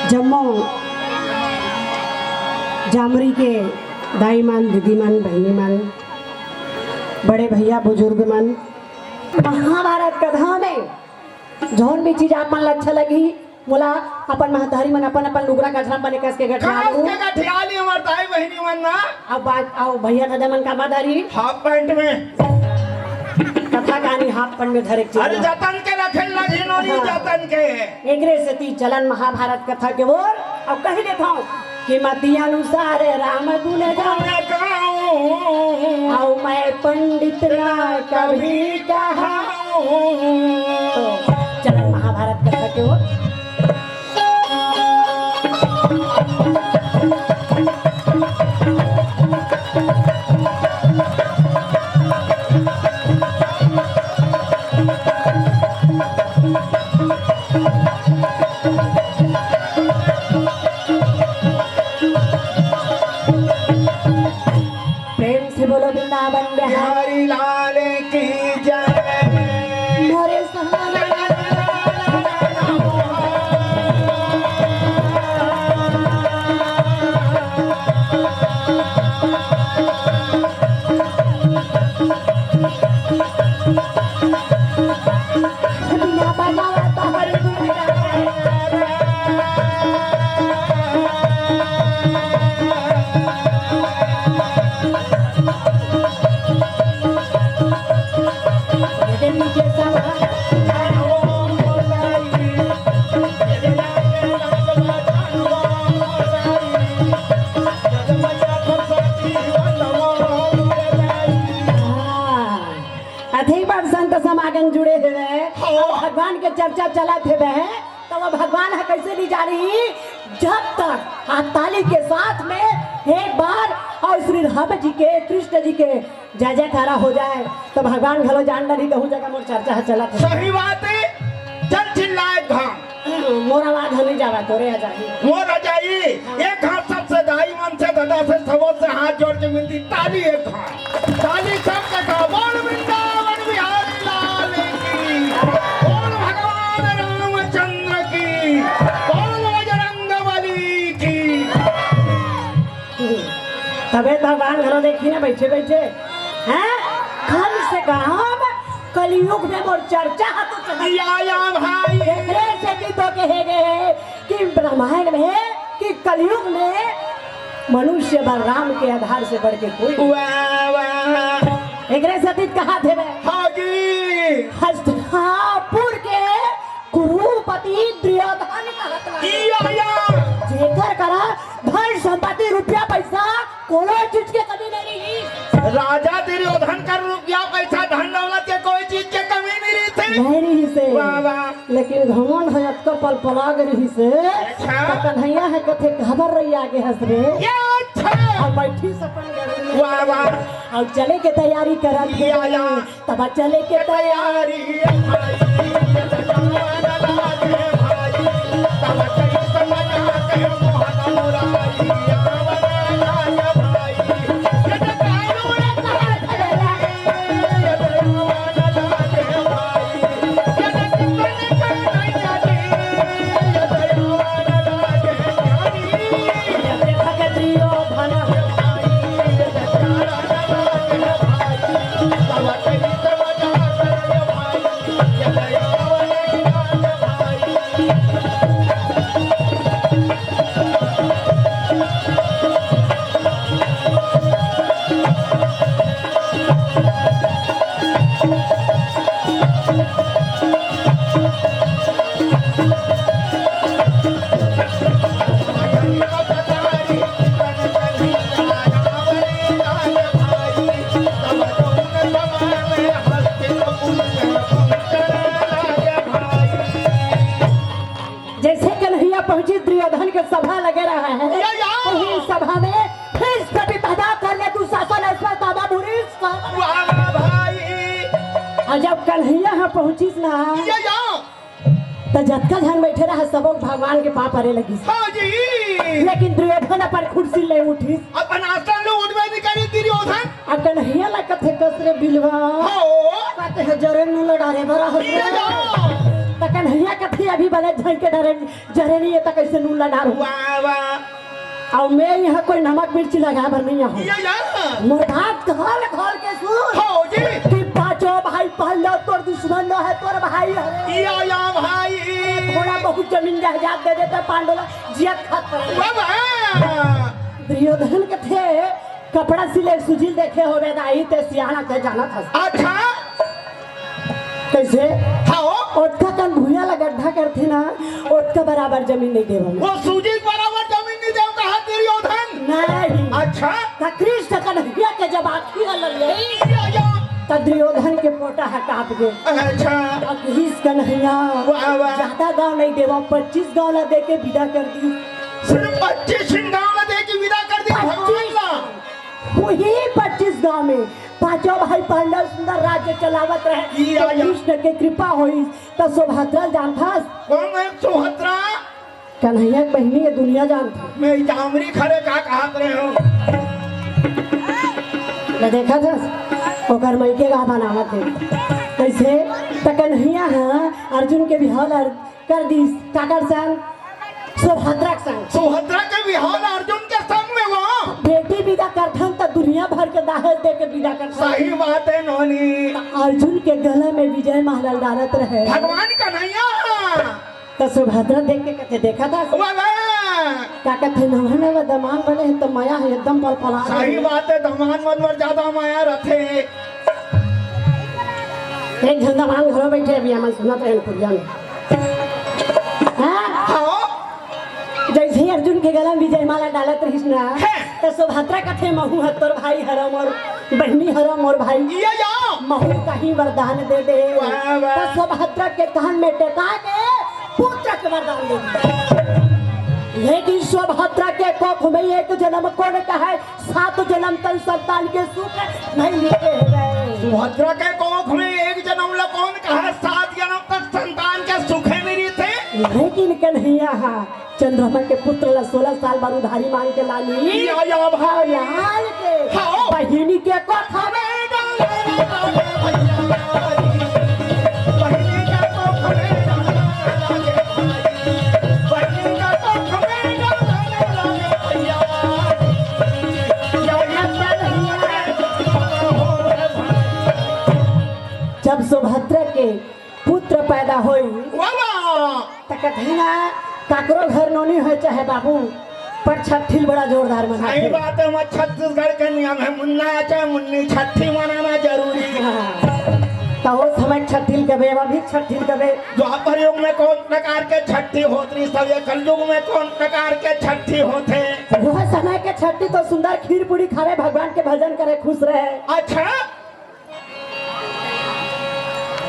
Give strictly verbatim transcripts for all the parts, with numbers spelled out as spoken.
जम्मो जामरी के दाई मन, दीदी मन, बहिनी मन, बड़े भैया, बुजुर्ग मन, महाभारत कथा में जौन भी चीज आप मन ला अच्छा लगही, मोला अपन महतारी मन अपन अपन लुगरा गठरा बने कस के गठरा खास लू। के गठियाली हमर दाई बहिनी मन ना। अब बात आओ भैया दादा मन का बात आ रही। हाफ पैंट में। कथा कहानी हाफ पैंट में धरे के अरे चीज। जतन के रखे लगी नोनी हाँ। जतन के। एकरे सेती चलन महाभारत कथा के ओर। अब कही देता हूँ कि मति अनुसार राम गुण गाऊं। गुण गाऊं। अउ मैं पंडित ना कभी कहा। तो चलन महाभारत कथा के ओर। प्रेम से बोलो वृंदावन बिहारी। बिहारी लाल की जय। मोरे सहारा। बिना बजावा तो हर गुण गावे। हाँ। अधिक बार संत समागम जुड़े हुए हैं हाँ। और भगवान के चर्चा चलत हुए हैं, तो वो भगवान है कैसे नहीं जानी। जब तक हाथ ताली के साथ में एक बार और श्री राम जी के, कृष्ण जी के जय जयकारा हो जाए, तो भगवान घलो जान डारी कहूँ जगह मोर चर्चा है चलत है। सही बात है। चल चिल्लाए घाम। मोर आवाज ह नहीं जावा, तोरे आ जाही। मोर आ जाही। एक हाथ सबसे दाई मन से, दादा से, सबो से हाथ जोड़ के मिलती ताली एक हाथ। ताली सबके का बोल वृंदावन बिहारी लाल की, बोल भगवान रामचंद्र की, बोल बजरंग बली की। तबे भगवान घरो देखी ना बैठे बैठे, हैं? कम से कम कलयुग में मोर चर्चा ह तो चली। या, या भाई। एकरे सेती तो कहे गए कि रामायण में, कि कलयुग में मनुष्य बलराम के आधार से बढ़ के कोई नहीं। वाह, वाह। एकरे सेती कहा थे बे? हाँ जी। हस्तिनापुर के कुरुपति दुर्योधन कहत रहे। या, या। जेकर करा धन संपत्ति, रुपया पैसा, कोनो चीज के कमी नहीं रही। राजा दुर्योधन कर रुपया पैसा, धन दौलत के कोई चीज के कमी नहीं रही थी। नहीं रही से। वाह, वाह। लेकिन घमंड है अतका पलपला गे रही से। अच्छा। तो कन्हैया है कथे खबर रही आगे हंस रे। ये अच्छा। अब बैठी सपन गए। वाह, वाह। अब चले के तैयारी करत हे। या, या। तब चले के तैयारी। जैसे कन्हैया पहुंची, दुर्योधन के सभा लगे रहा है, या, या। वही सभा में फिर प्रतिपदा करने दुशासन, इस पर दादा बुरी वाह, वाह, भाई। और जब कन्हैया यहाँ पहुंचिस ना, या, या। तो जतका झन बैठे रहा, सबो भगवान के पाँव परे लगिस। हाँ जी। लेकिन दुर्योधन अपन कुर्सी ले उठिस। अपन आसन ले उठबे नहीं करी दुर्योधन। अब कन्हैया ला कथे कस रे बिलवा। हाँ। कहते हैं जरे नू लड़ारे बरा हंस। या, या। त कन्हैया कथे, "अभी बने झन के डरे, जरे नहीं है, त कैसे नून ला डारू?" वाह, वाह। अउ मैं यहाँ कोई नमक मिर्ची लगा बर नहीं आहूँ। या, या। मोर बात घोल घोल के सुन। हो जी। कि पांचों भाई पहले तोर दुश्मन न है, तोर भाई है। या, या भाई। थोड़ा बहुत जमीन जायदाद दे देता पांडव ला, जियत खात पर। वाह, वाह। दुर्योधन कथे, कपड़ा सिले सुजील देखे होबे दाई, ते सियाना ते जानत हस। अच्छा। कैसे? हाँ। ओतका कन भुइयां ला गड्ढा करथे ना, ओतका बराबर जमीन नहीं देवं। वो सुजील बराबर जमीन नहीं देवं कहा दुर्योधन? नहीं। अच्छा। त कृष्ण कन्हैया के जब आँखी ला लगे, या, या। त दुर्योधन के पोटा ह काँप गे। अच्छा। अब इस कन्हैया वाह, वाह। ज्यादा गाँव नहीं देवं, पच्चीस गाँव ला दे के विदा कर दी। सिर्फ पच्चीस गाँव ला दे के विदा कर दी भगवान ला। वही पच्चीस गाँव में पांचों भाई पांडव सुंदर राज्य चलावत रहे। या, तो या। कृष्ण के कृपा होइस, त सुभद्रा जानथस? कौन है सुभद्रा? कन्हैया के बहिनी, ये दुनिया जानथे। मैं जामरी खरे का कहत रहे हूँ। मैं देखा था, ओकर मइके का बनावत हे। कैसे? त कन्हैया ह अर्जुन के बिहाव ल कर दीस, काकर संग? सुभद्रा के संग। सुभद्रा के बिहाव ल अर्जुन के संग में वो। बेटी विदा करथन त दुनिया भर के दहेज दे के विदा करथन। सही बात है नोनी। त अर्जुन के गला में विजय माला डालत रहे। भगवान कन्हैया। त सुभद्रा देख के कथे, "देखा था?" वाह, वाह। का कथे, "नवा नवा दमान बने हे त मया हे एकदम पलपला रहे।" सही बात है, दमान मन बर ज्यादा मया रथे। एक झन दमान घरो बैठे अभी हमन सुनत रहे कुरिया में। हाँ? हाँ। जैसे ही अर्जुन के गला में विजय माला डालत रहिस ना, हाँ। त सुभद्रा कथे, "महू ह तोर भाई हरव मोर बहिनी हरव मोर भाई।" या, या। महू कहीं वरदान दे दे। वाह, वाह। त सुभद्रा के कान में टेका के पुत्र के वरदान दे दे। लेकिन सुभद्रा के कोख में एक जन्म कोन कहे, सात जन्म तक संतान के सुख नहीं मिले हुए। सुभद्रा के कोख में एक जन्म ला कौन कहा, सात जन्म तक संतान के सुखे नहीं रहिथे। लेकिन कन्हैया हा चंद्रमा के पुत्र ला सोलह साल बाद उधारी मांग के लानी। या, या भाई। लाल के हाँ। बहिनी के कोख में जब सुभद्रा के पुत्र पैदा होई, वाह, वाह। त कथे ना, काकरो घर नोनी होय चाहे बाबू, पर छट्ठी ल बड़ा जोरदार मनाथे। सही बात है, हमर छत्तीसगढ़ के नियम है, मुन्ना या चाहे मुन्नी, छट्ठी मनाना जरूरी है। हाँ। त ओ समय छट्ठी ल कबे, अभी छट्ठी ल कबे। द्वापर युग में कौन प्रकार के छट्ठी होत रहिस, तब ये कलयुग में कौन प्रकार के छट्ठी होथे? वो समय के छट्ठी तो सुंदर खीर पूरी खावे, भगवान के भजन करे, खुश रहे। अच्छा।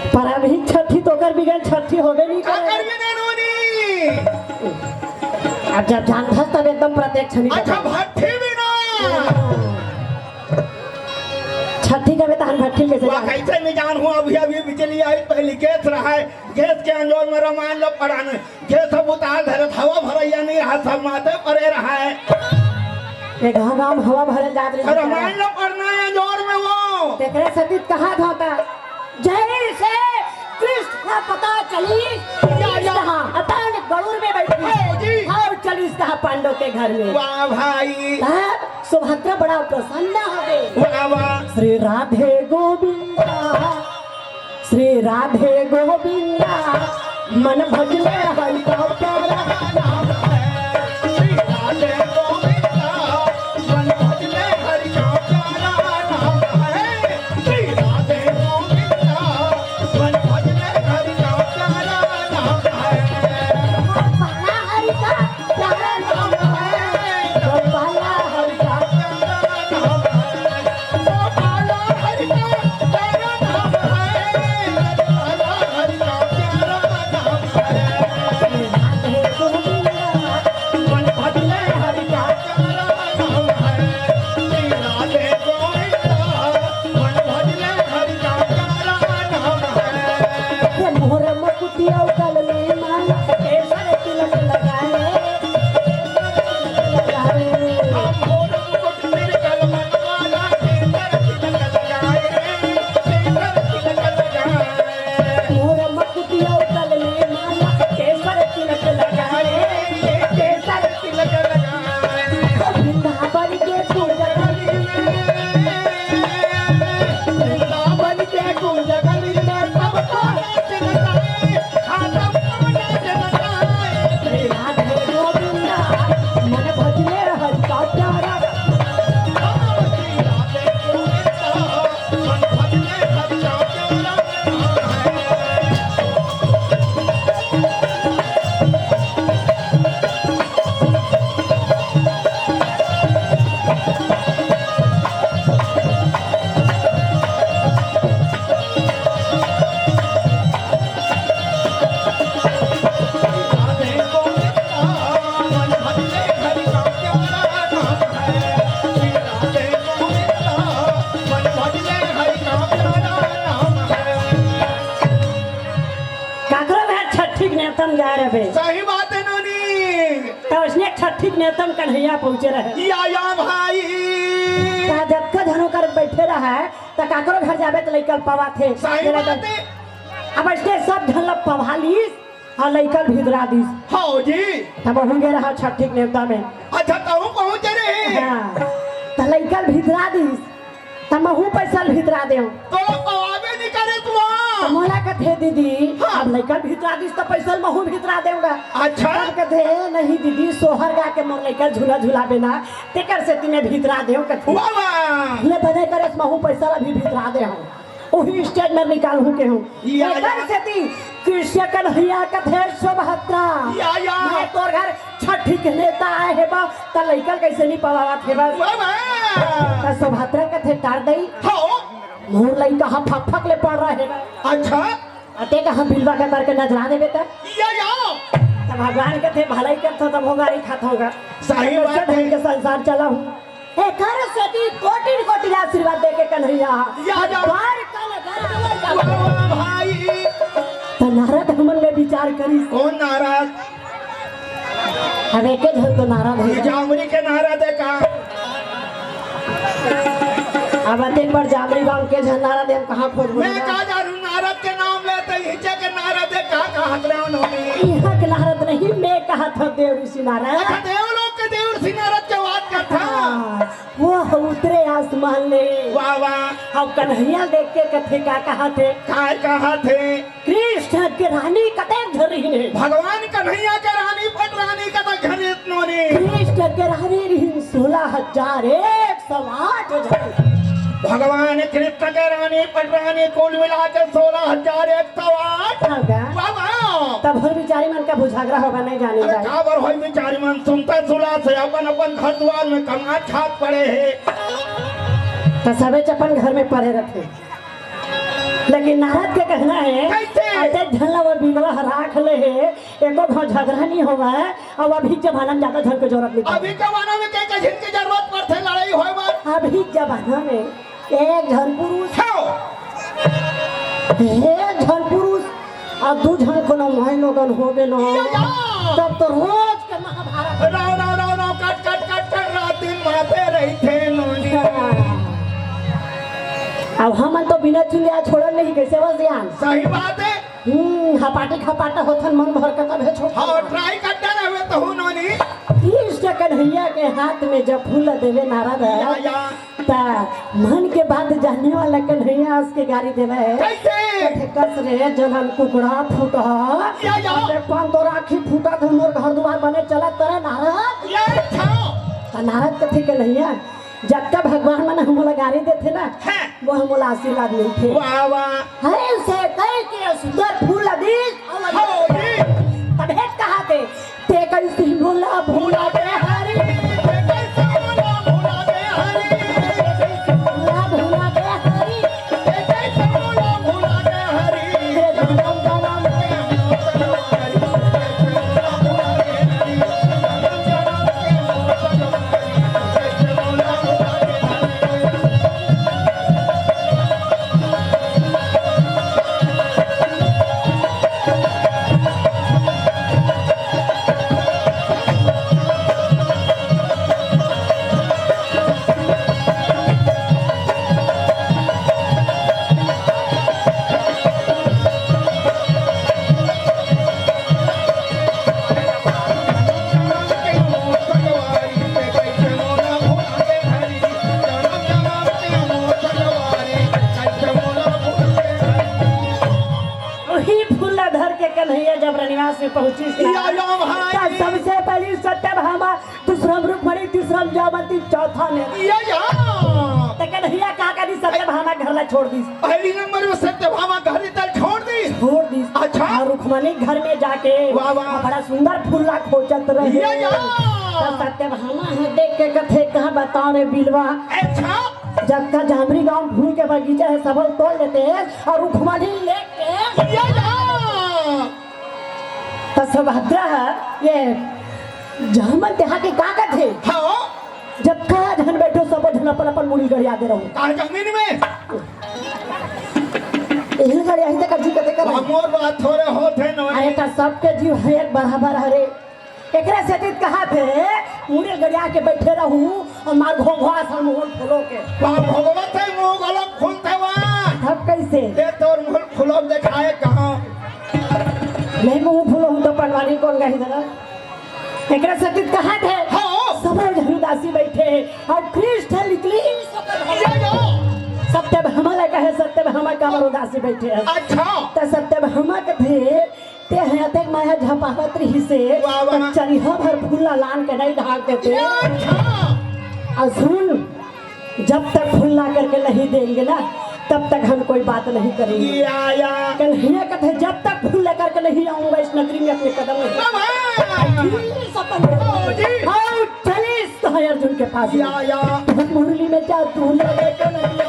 पर अभी छट्ठी तो ओकर बिगन छट्ठी होबे नहीं का करे। करबे ना नोनी? अब जब जानथस तब एकदम प्रत्यक्ष नहीं अच्छा, बता। भट्ठी भी ना। छट्ठी का भी तहन भट्ठी कैसे वाह, जान? कैसे नहीं जान हुआ? अभी, अभी बिजली आई, पहले गैस रहा है, गैस के अंजोर में रामायण लो पढ़ाने। ये सब उतार धरत हवा भरैया नहीं रहा, सब माथे परे रहा है। ये गाँव गाँव में हवा भरे जात रही। रामायण लो पढ़ना है जोर में वो। तेकरे सती कहा था, जय से कृष्ण का पता चली। या, या। कहा अतन गरुड़ में बैठी। हाँ जी। हाँ, चली कहा पांडव के घर में। वाह भाई। हाँ, सुभद्रा बड़ा प्रसन्न हो गई। वाह, वाह। श्री राधे गोविंदा। श्री राधे गोविंदा मन भजले हरि का प्यारा नाम है। श्री राधे गोविंदा मन भजले हरि का प्यारा नाम है। श्री राधे गोविंदा मन भजले हरि का प्यारा नाम है। प्यारा नाम है। छट्ठी के नेवता म कन्हैया पहुंचे रहे। या, या भाई। त जतका झन ओकर बैठे रहे, त काकरो घर जाबे त लइका ल पवाथे। सही बात हे। अब अइसने सब झन ल पवा लिस अउ लइका ल भितरा दिस। हव जी। त महूं गे रहा छट्ठी के नेवता में। अच्छा, तहूं पहुंचे रहे। हां। त लइका ल भितरा दिस। त महूं पइसा ल भितरा देंव। तोला पवाबे नइ करे तुंहर। त मोला कथे, "दीदी, हां। अब लइका ल भितरा दिस त पइसा ल महूं भितरा देंव गा।" अच्छा। तब कथे, "नहीं दीदी, सोहर गा के मोर लइका ल झूला झुलाबे ना, तेकर सेती में भितरा देंव," कथे। वाह, वाह। ले बने करेस, महूं पइसा ल अभी भितरा देंव। ओही स्टेज में निकालहूं केहेंव। या, या। एकर सेती कृष्ण कन्हैया कथे, "सुभद्रा, या, या। मैं तोर घर छट्ठी के नेवता आए हेंव, त लइका ल कइसे नइ पवावत हेवस?" वाह, वाह। त सुभद्रा कथे, "टार दई, हव। मोर लइका ह फकफक ले पड़ रहे हेवय।" अच्छा। अते कहा बिलवा के करके नजरा देबे त? या, या। त भगवान कथे, "भलई करथंव, त भोगारी खाथंव गा।" सही बात हे। ढंग के संसार चलाहूं। एकर सेती कोटिन कोटिन आशीर्वाद देके कन्हैया या, या। द्वारका नगर में वाह, वाह, भाई। त नारद हमन में विचार करिस। कोन नारद? अब एके झन तो नारद हे। जामरी के नारद हे का? अब अतेक बड़ जामरी गांव के झन नारद हे, हम कहां खोजबो? मैं का जानहूं, नारद के नाम लेते हिचे के नारद हे का, कहत रहे उन्होंने। इहां के नारद नहीं, मैं कहत हंव देव ऋषि नारद। अच्छा, देवलोक के देव ऋषि नारद के बात करत हंव। हां। वो ह उतरे आसमान ले। वाह, वाह। अउ कन्हैया देख के कथे का कहत हे? काय कहत हे? कृष्ण के रानी कतेक झन रिहिन हे? भगवान कन्हैया के रानी पटरानी कतेक झन रिहिन नोनी? कृष्ण के रानी रिहिन सोलह हजार एक सौ आठ झन। भगवान कृष्ण के रानी पटरानी कुल मिला के सोलह हजार एक सौ आठ। हव गा। वाह, वाह। तब हर बिचारी मन का भुजागरा होगा, नहीं जाने अरे जाए। काबर होई बिचारी मन सुनता सुला से अपन अपन घर दुआर में कमात खात पड़े हे। त सबे च अपन घर में पड़े रथे। लेकिन नारद के कहना हे, कइसे? अतेक झन ला वो बिलवा ह राख ले हे, एको घांव झगरा नइ होवय, अउ अभी जमाना में जादा झन के जरूरत नइ पड़े। अभी जमाना में के, के झन के जरूरत पड़थे लड़ई होय बर? अभी जमाना में एक झन पुरुष, हव। एक झन पुरुष अउ दू झन कोनो माईलोगन होबे न, या, या। तब तो रोज के महाभारत। राव, राव, राव, राव, कट, कट, कट, कट, रात दिन माते रहिथे नोनी। अब हमन तो बिना चुंदिया छोड़न नहीं, कइसे बस ध्यान? सही बात हे। हम्म, हपाटी खपाटा होथन, मन भर के तभे छोड़। हां, ट्राई करता रहबे तहू नोनी। कृष्ण कन्हैया के हाथ में जब फूल देवे नारद, या, या। त मन के बात जानने वाला कन्हैया अस के गारी देवे हे। कइसे? कथे, "कस रे जलन कुकड़ा फूटहा। या, या। अरे पान तो राखी फूटत हे, मोर घर दुआर बने चलत तरे नारद।" या, अच्छा। त नारद कथे, "कन्हैया, जतका भगवान मन ह मोला गारी देथे ना, हां। वो ह मोला आशीर्वाद मिलथे।" वाह, वाह। हरे से कई के सुंदर फूल दिस, हव जी। तभे कहाथे, ते कइसे मोला भुला दे हरी। ते कइसे मोला भुला दे हरी। मोला भुला दे हरी। ते कइसे मोला भुला दे हरी। हे राम राम। वही फूल ला धर के कन्हैया जब रनिवास में पहुंचिस ना, या, या भाई। त सबसे पहली सत्यभामा, दूसरा में रुक्मणी, तीसरा में जामवंती, चौथा में या, या। त कन्हैया का करिस, सत्यभामा घर ला छोड़ दिस। पहली नंबर में सत्यभामा घर ला छोड़ दिस। छोड़ दिस। अच्छा। अउ रुक्मणी घर में जाके वाह, वाह। बड़ा सुंदर फूल ला खोजत रहे। या, या। त सत्यभामा ह देख के कथे, "का बतांव रे बिलवा।" अच्छा। जतका जामरी गांव फूल के बगीचा हे, सबो ल तोड़ लेते अउ रुक्मणी लेके या, या। त सुभद्रा ह, ये जामवंती ह के का कथे? हां। जतका झन बैठे हो, सबो झन अपन अपन मुड़ी गड़िया दे रहो। काहे जमीन में? इही गड़िया ही त कर जी कथे कर। मोर बात थोरे होत हे नोनी। अरे त सबके जीव ह एक बराबर हरे। एकरे सेती त कहाथे, मुड़ी ल गरिया के बइठे रहू अउ मार घोघवा असन मुहूं ल फुलो के। वाह, भगवत है, मुंह गलत खुलते वाह। तब कइसे? ते तोर मुंह फुलो देखाए कहां? नहीं मुंह फुलो हूं तो पटवारी कोन गही दरा? एकरे सेती त कहाथे, हाँ। सबो झन उदासी बइठे हे, अउ कृष्ण निकलिस। या, या। सत्यभामा ला कहे, सत्यभामा काबर उदासी बइठे हे? अच्छा। त सत्यभामा कथे, ते ह अतेक माया झपावत रिहिसे, वाह, वाह। त चरिहा भर फूल ला लान के नहीं ढांक देते। अच्छा। अउ सुन, जब तक फूल ला करके नहीं देंगे ना, तब तक हम कोई बात नहीं करेंगे। या, या। कन्हैया कथे, जब तक फूल लेकर के नहीं आऊंगा इस नगरी में, अपने कदम नहीं। वाह, वाह। जी, सपन। ओ, जी। आओ, चलिस कहे अर्जुन के पास। या, या। मुरली में जादू लगे कन्हैया।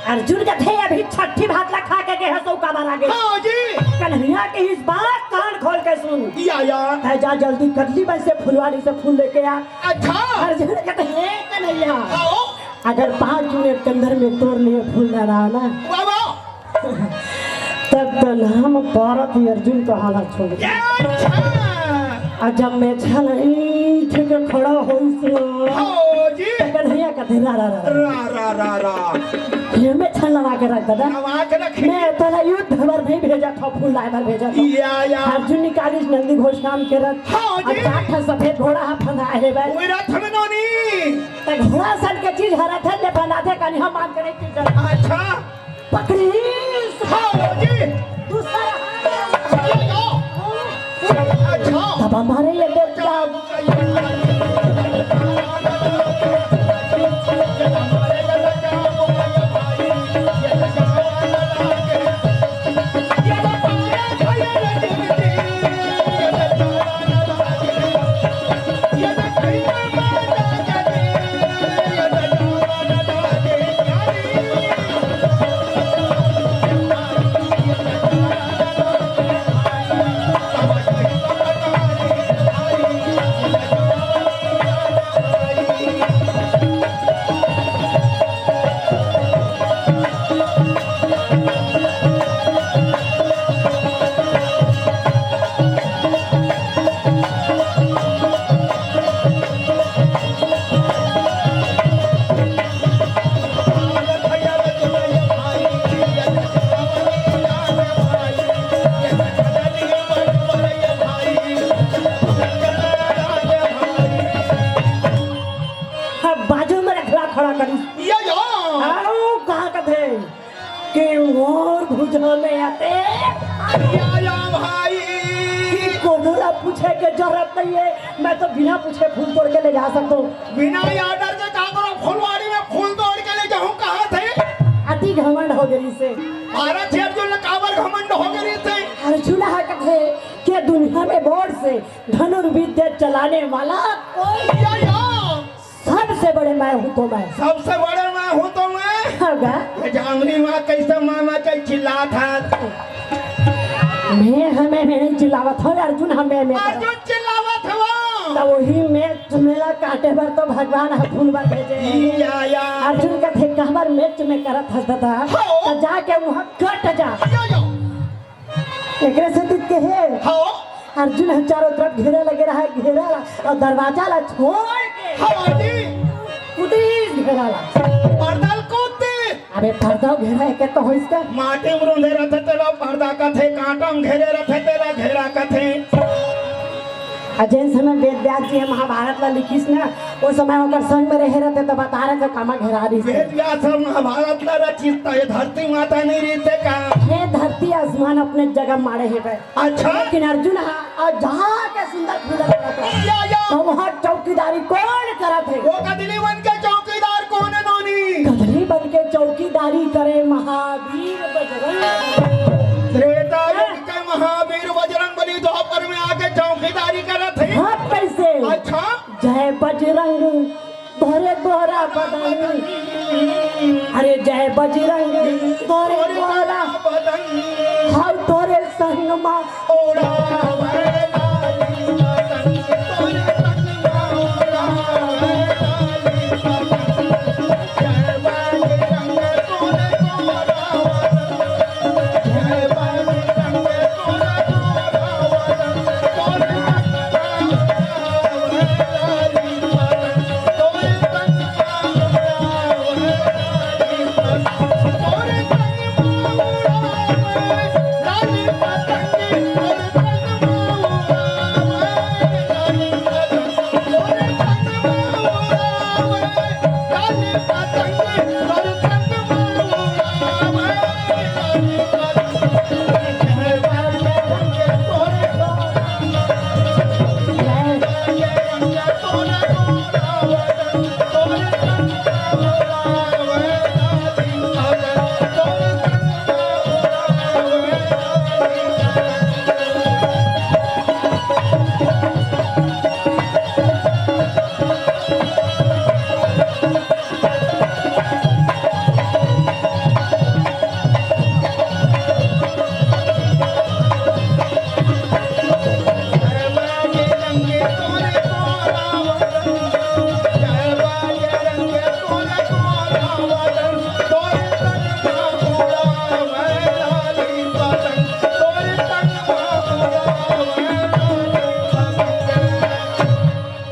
अर्जुन कथे, "अभी छठी भात ला खा के गे हस, अउ काबर आ गे?" हाँ जी। कन्हैया कहिस, "बात कान खोल के सुन।" या, या। तैं जा जल्दी कदली बन से फुलवारी से फूल लेके आ। अच्छा। अर्जुन कथे, "हे कन्हैया, हाँ। अगर पाँच मिनट के अंदर में तोर लिए फूल ना रहा ना, वाह, वाह। तब तो नाम पारत ही अर्जुन कहाला छोड़।" या, अच्छा। अउ जब मैं छल ईंट के खड़ा होइस ना, हाँ जी। त कन्हैया कथे, "रा, रा, रा।" रा, रा, रा, रा। ये मैं छल लगा के रख ददा। लगा के रख। मैं तोला युद्ध बर नहीं भेजत हूँ, फूल लाए बर भेजत हूँ। या, या। अर्जुन निकालिस नंदी घोष नाम के रथ। हाँ जी। अउ चार ठन सफेद घोड़ा ह फंदा हे बे। ओए रथ में नोनी। त घोड़ा सन के चीज ह रथ ले फंदाथे, कन्हैया मान के नहीं चीज। अच्छा। पकड़िस। हाँ जी। दूसरा हाथ। अच्छा। तब हमारे ये देवता अब बाजू में रखला खड़ा करी। या, या। आओ, कहा कथे कि मोर भुजा में आते। या, या भाई। कि कोनो ला पूछे के जरूरत नहीं है, मैं तो बिना पूछे फूल तोड़ के ले जा सकता हूँ। बिना order के का करो, फुलवारी में फूल तोड़ के ले जाऊँ, कहा थे? अति घमंड हो गई से। महाराज अर्जुन ला काबर घमंड हो गई से? अर्जुन हा कथे कि दुनिया में मोर से धनुर्विद्या चलाने वाला कोई या, या। सबसे बड़े मैं हूँ तो मैं। सबसे बड़े मैं हूँ तो मैं। होगा। ये जांगली माँ कैसे मामा के चिल्लात हे? मैं हमें में नहीं चिल्लावत हूँ, अर्जुन हमें में करत। अर्जुन चिल्लावत हवो। तो वही में तुम्हें ला काटे बर तो भगवान ह फूल बर भेजे। या, या। अर्जुन कथे, "काबर में तुम्हें करत हस ददा?" हाँ। तो जाके वहाँ कट जा। या, या। एकरे सेती कहे, हाँ। अर्जुन ह चारों तरफ घेरे लगे रहा, घेरा ला, अउ दरवाजा ला छोड़ के हाँ जी। कूदिस घेरा ला। पर्दा ल कूद दे। अबे पर्दा घेरा हे, के तो होइस का? माटी में रूंधे रथे तेला पर्दा कथे, कांटा में घेरे रथे तेला घेरा कथे। अउ जेन समय वेद व्यास जी ह महाभारत ला लिखिस ना, ओ समय ओकर संग में रहे रहते त बता रहे थे कामा घेरा रहिस। वेद व्यास ह महाभारत ला रचिस त ये धरती माता नहीं रहिते का? हे धरती आसमान अपने जगह माड़े हे बे। अच्छा। लेकिन अर्जुन हा, अउ जहाँ के सुंदर फूल करत हे। या, या। तो वहाँ चौकीदारी कौन करत हे? वो कदली बन के चौकीदार कौन है नोनी? कदली बन के चौकीदारी करे महावीर बजरंग। त्रेता युग के महावीर बजरंग बली द्वापर में आके चौकीदारी करत हे। हाँ, कैसे? अच्छा। जय बजरंग तोरे गोरा बदन। अरे जय बजरंग तोरे गोरा बदन। हाउ तोरे संग मा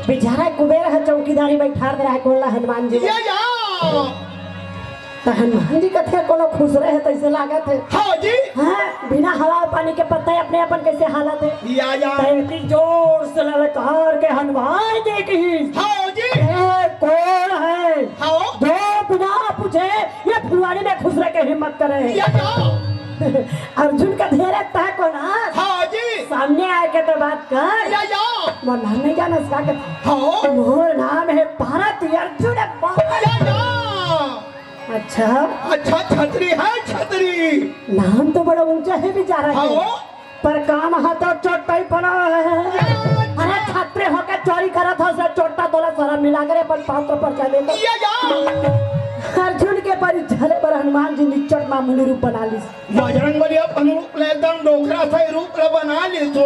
बेचारा कुबेर ह चौकीदारी बैठार दे रहा है, कोन ला हनुमान जी। या, या। त हनुमान जी कथे कोनो खुसरे हे तइसे लागत हे। हाँ जी। हाँ, बिना हवा पानी के पत्ता अपने अपन कइसे हालत हे। या, या। त इतनी जोर से ललकार के हनुमान जी कहिस। हाँ जी। ए, कोन हे? हाँ। जो बिना पूछे ये फुलवारी में खुसरे के हिम्मत करे। या, या। अर्जुन कथे रे तैं कोन हस? हाँ जी। सामने आके त बात कर। या, या। मोर नाम नहीं जानस का कथे? हाँ। मोर नाम हे भारत अर्जुन बाबा। या, या। अच्छा। अच्छा, छतरी हे, छतरी। नाम तो बड़ा ऊंचा हे बेचारा के। हाँ। पर काम हा तो चोट्टा ही पड़ा हे। या। अरे, छतरी होके चोरी करत हस, चोट्टा तोला सरम नइ लागे रे, अपन पात्र पर चले तो। या, या। अर्जुन के परीक्षा ले बर हनुमान जी निच्चट मामूली रूप बना लिस। बजरंग बली अपन रूप ले एकदम डोकरा सही रूप ले बना लिस तो।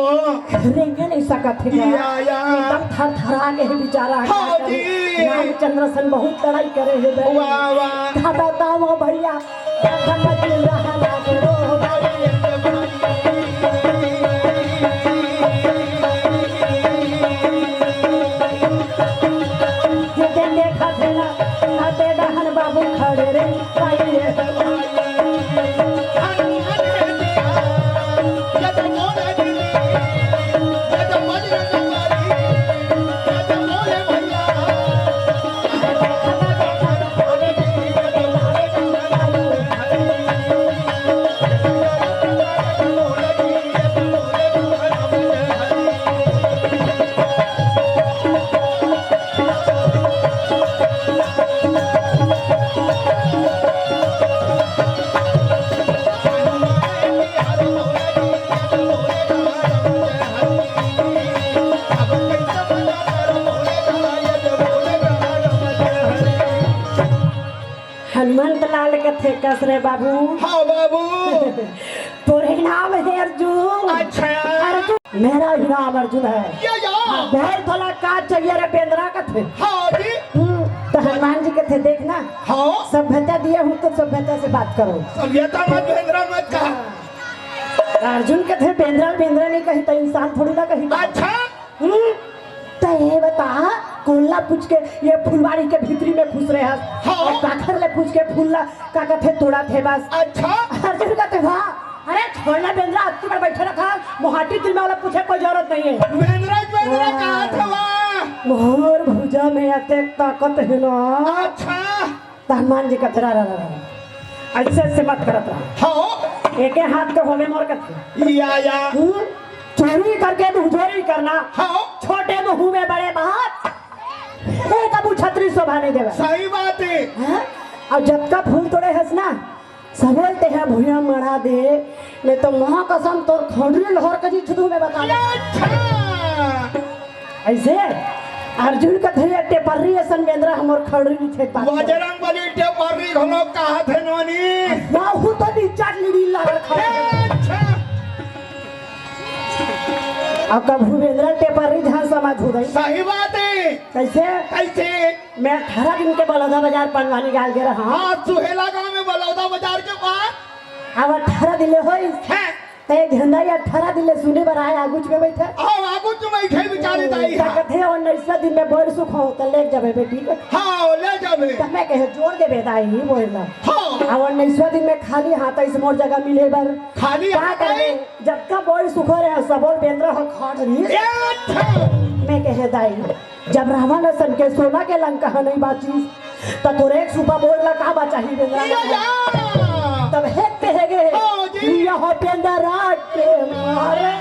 रेंगे नइ सकत हे का? या, या। एकदम थरथरा गे हे बेचारा। हाँ जी। रामचंद्र सन बहुत लड़ाई करे हे बे। वाह, वाह। दादा, दादा, भैया। हनुमंत लाल कथे कस रे बाबू। हाँ बाबू। तोरे नाम हे अर्जुन। अच्छा। अर्जुन, मेरा ही नाम अर्जुन है। या, या। हाँ, बोल भला का चाहिए रे बेंदरा कथे। हाँ जी। हम्म, तो हनुमान जी कथे देख ना। हाँ। सभ्यता दिए हूँ तो सभ्यता से बात करो। सभ्यता मत बेंदरा मत कहा। अर्जुन कथे बेंदरा बेंदरा नहीं कही तो इंसान थोड़ी ना कही। अच्छा। हम्म, त ये बता, कोन ला पूछ के ये फुलवारी के भीतरी में खुसरे हस? हाँ। अउ काखर ले पूछ के फूल ला का कथे तोड़त हे बस? अच्छा। अर्जुन कथे वाह, अरे बोलना बेंदरा, अत्ती पर बैठे रखा, मोहाटी दिल में वाला पूछे कोई जरूरत नहीं है। बेंदरा, बेंदरा, कहा था वाह? मोर भुजा में अतेक ताकत है ना। अच्छा। त हनुमान जी कथे, "रा, रा, रा, रा। ऐसे, ऐसे मत करत रहा।" हाँ। एके हाथ के होवे मोर कथे। या, या। हम्म? चोरी करके मुंहजोरी करना। हाँ। छोटे मुंह में बड़े बात। ए कबू छतरी शोभा नहीं देवे। सही बात है। हाँ? और जब का फूल तोड़े हंस ना, सबोल तेहा भुइयां मड़ा दे, नहीं तो माँ कसम तोर खंडरी लोहर के जी छुदू में बता दे। अच्छा। ऐसे अर्जुन कथे, "टेपर्री असन बेंदरा हमर खड़री छे पास।" बजरंग बली टेपर्री घलो कहा थे नोनी। बाहु तो नीचा लीड़ी लाल खा। अच्छा। अब कभू बेंदरा टेपर्री झांसा मा छुदई। सही बात है। कैसे? कैसे? मैं अठारह दिन के बलौदा बाजार पंडवानी गाल के रहा। हाँ, सुहेला गांव में बलौदा बाजार के पास। अब अठारह दिन ले होइस। हैं। ते झंडा ये अठारह दिन ले सुने बर आए, आगुच में बैठे। आओ, आगुच में बैठे बिचारे दाई, त हाँ। कथे, "और उन्नीसवें दिन में बोर सुख हो, त ले जाबे बेटी के।" हाँ, ले जाबे। त मैं कहे, "जोर देबे दाई, बोर ला।" हाँ। अब उन्नीसवें दिन में खाली हाथ इस मोर जगह मिले बर। खाली का हाथ करबे? आई? जब का बोर सुख हो रहे, सबोल बेंदरा हो खाड़ रही। ए, अच्छा। मैं कहे, "दाई, जब रावण असन के सोना के लंका ह नहीं बाचिस, त तोर एक सुपा बोर ला का बाचाही बेंदरा?" या, या। तब हेत कहे गे, हाँ जी। "यह बेंदरा के मारे।"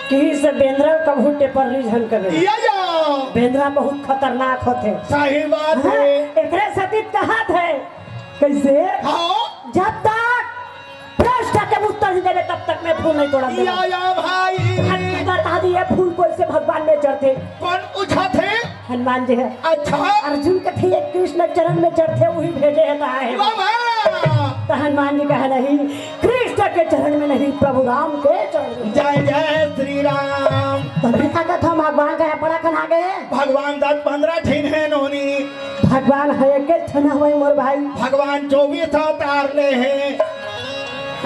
किही से बेंदरा कभू टेपर्री झन कबे। या, या। बेंदरा बहुत खतरनाक होथे। सही बात हाँ, हे। एकरे सेती कहाथे। कैसे? हाँ। जब तक प्रश्न के उत्तर नहीं देवे, तब तक मैं फूल नहीं तोड़ा देवे। या, या भाई। अब बता दिए, फूल कोई से भगवान में चढ़थे? कौन पूछा थे? हनुमान जी हे। अच्छा। अर्जुन कथे, "ये कृष्ण चरण में चढ़थे, वही भेजे हे, कहा हे?" वाह, वाह। त हनुमान जी कहे, "नहीं, कृष्ण के चरण में नहीं, प्रभु राम के चरण में।" जय जय श्री राम। तभी ताकत हम भगवान का पड़ा कन आ गए। भगवान दस पंद्रह ठिन हे नोनी। भगवान हे एक ठन हवय मोर भाई। भगवान चौबीस अवतार ले हे।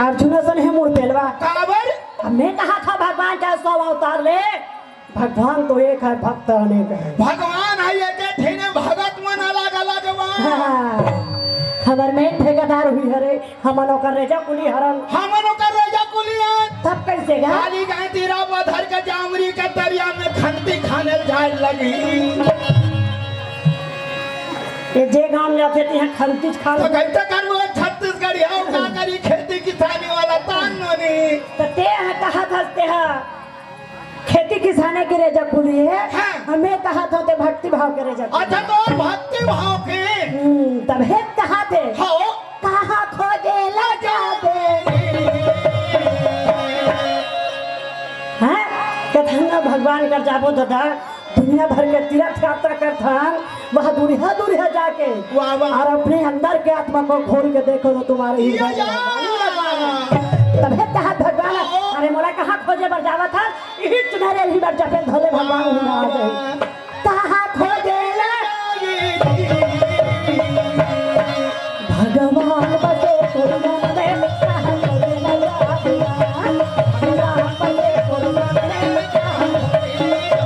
अर्जुन असन हे मोर पेलवा। काबर? अब मैं कहा था भगवान का सौ अवतार ले। भगवान तो एक हे, भक्त अनेक हे। भगवान हे एक ठिन, भगत मन अलग अलग वा। हाँ, हमर मेन ठेकेदार हुई हरे, हमन ओकर रेजा कुली हरन। हमन ओकर रेजा कुली हन। तब कैसे गा? काली गाय तीरा पधर के जामरी के तरिया में खंती खाने जाए लगी। ये जे गांव जाथे तिहां खंतीच खान। तो कैसे करबो छत्तीसगढ़िया, का करी खेती किसानी वाला तान नोनी। तो ते ह कहा धसते ह खेती किसाने के रेजा कुली हे। हाँ। हमें कहा था ते भक्ति भाव के रेजा कुली। अच्छा, तो भक्ति भाव के। हम्म, तब हे कहा थे। हाँ। कहाँ खोजे ला जाबे? हैं? कथन भगवान कर जाबो दादा, दुनिया भर के तीर्थ यात्रा करथन, वह दूरिहा दूरिहा जाके वाह, वाह। और अपने अंदर के आत्मा को खोल के देखो तो तुम्हारे ही या, या। तभे कहा भगवान, अरे मोला कहाँ खोजे बर जावत हस? इही चुनरे ही बर जपे धोले भगवान ही ना आ जाए। कहाँ खोजे ला? भगवान बसे तोर मन में, कहाँ खोजे ला? भगवान बसे तोर मन में, कहाँ खोजे ला?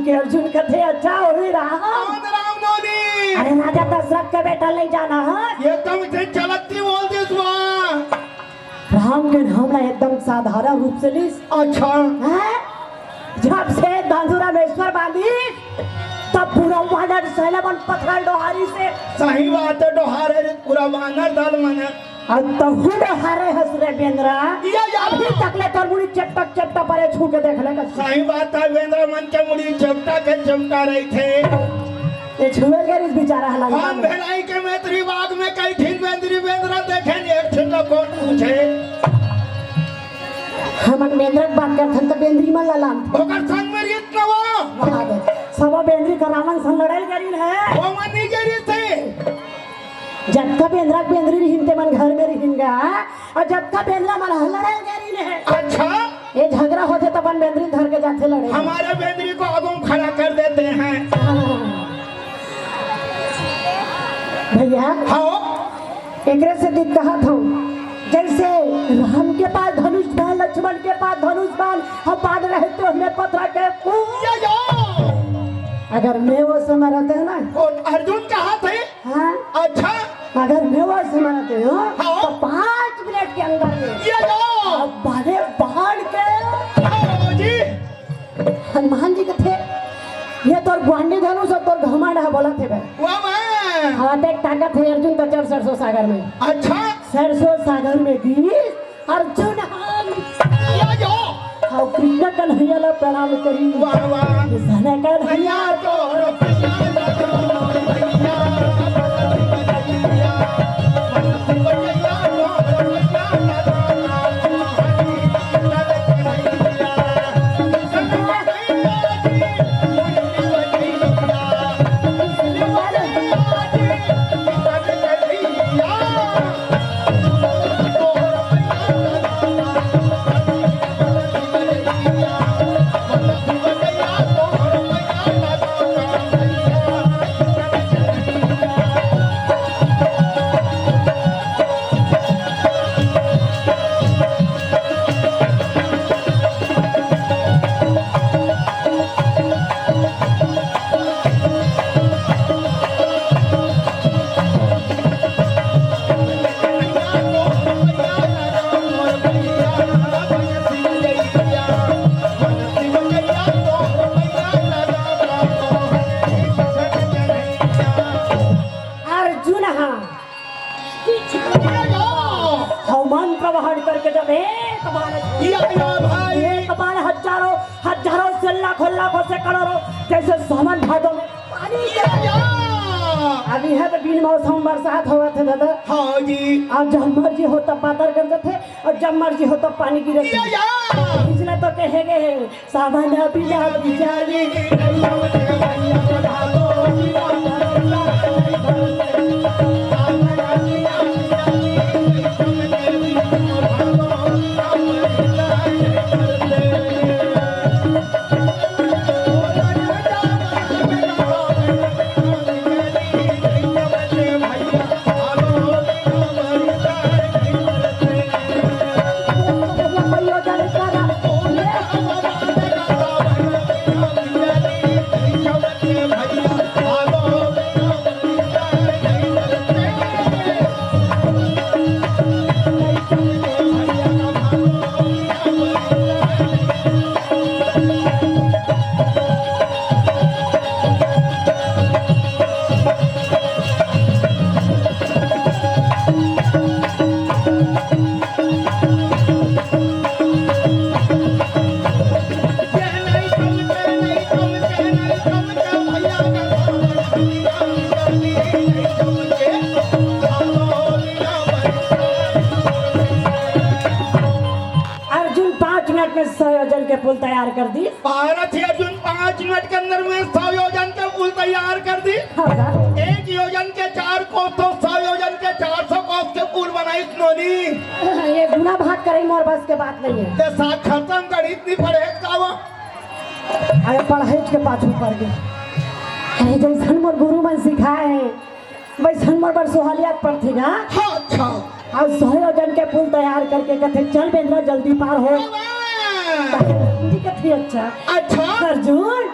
के अर्जुन कथे, "अच्छा होही राम।" कौन राम नोनी? अरे राजा दशरथ के बेटा ले जाना है। ये तो मुझे चलती बोल दिस बा। राम के नाम ला एकदम साधारण रूप से लिस। अच्छा। हैं? जब से दादू रामेश्वर बांधी, तब पूरा वानर सैना मन पथरा डोहारिस हे। सही बात है, डोहारे पूरा वानर दल मन। अउ तहू डोहारे हस रे बेंदरा। या, या। अभी तक ले तोर मुड़ी चपटक चपटा परे छू के देख ले कस। सही बात है, बेंदरा मन के मुड़ी चपटा के चपटा रहिथे। ये छुए के रिस बेचारा हला। हम भेलाई के मैत्री बाग में कई ठिन बेंदरी बेंदरा देखे, एक ठिन ला कोन पूछे। हमन बेंदरा के बात करथन त बेंदरी मन ला लान। ओकर संग में रिस नवा। सब बेंदरी करावन संग लड़ाई करिन है। वो मन नहीं करिस हे। जतका बेंदरा के बेंदरी रिहिन ते मन घर में रिहिन गा, अउ जतका बेंदरा मन ह लड़ाई करिन हे। अच्छा। ये झगड़ा होथे त अपन बेंदरी धर के जाथे लड़े। हमारे बेंदरी को आगू खड़ा कर देते हैं। भैया। हाँ। एकरे से दिख कहत हूँ, जैसे राम के पास धनुष बाण, लक्ष्मण के पास धनुष बाण, हम बाण रहते हमें पथरा के या, या। अगर मैं वो समय रहते हैं ना। कौन अर्जुन कहा थे? हाँ। अच्छा। अगर मैं वो समय रहते हूँ, हाँ। तो पाँच मिनट के अंदर में या, या। अब बड़े बाण के हाँ, जी। हनुमान जी कथे, "ये तोर ग्वांडी धनुष अउ तोर घमंड ह," बोलथे बे। वाह, वाह। हाँ, देख ताकत हे अर्जुन त चल सरसों सागर में। अच्छा। सरसों सागर में गिस अर्जुन हम। या, या। अउ कृष्ण कन्हैया ला प्रणाम करिन। वाह, वाह। कृष्ण कन्हैया तोर अर्जुन हा। अउ मंत्र बाण करके जब एक बाण या, या भाई। एक बाण हजारों, हजारों से लाखों, लाखों से करोड़ों, जैसे सावन भादों में पानी। या, या। अभी है तो बिन मौसम बरसात होवत हे दादा। हाँ जी। अब जब मर्जी हो तब बादर कर देथे, अउ जब मर्जी हो तब पानी गिरत हे। या, या। पिछला तो कहे गए हे, सावन बिना बिचारी। अर्जुन पाँच मिनट में सौ योजन के पुल तैयार कर दी। महारथी अर्जुन पाँच मिनट के अंदर में सौ योजन के पुल तैयार कर दी। हाँ, हाँ। एक योजन के चार कोस तो सौ योजन के चार सौ कोस के पुल बनाई नोनी। ये गुना भाग करे मोर बस के बात नहीं है। ते साक्षात गणित नहीं पढ़े का वो? अरे पढ़ाई के पाछू पड़ गए। अरे जैसन मोर गुरु मन सिखाए हैं, वैसन मोर बर सुहालिया पड़थे ना। हाँ, अच्छा। अउ सौ योजन के पुल तैयार करके कथे, "चल बेंदरा, जल्दी पार हो।" हाँ। जी कथे, "अच्छा।" अच्छा। अर्जुन,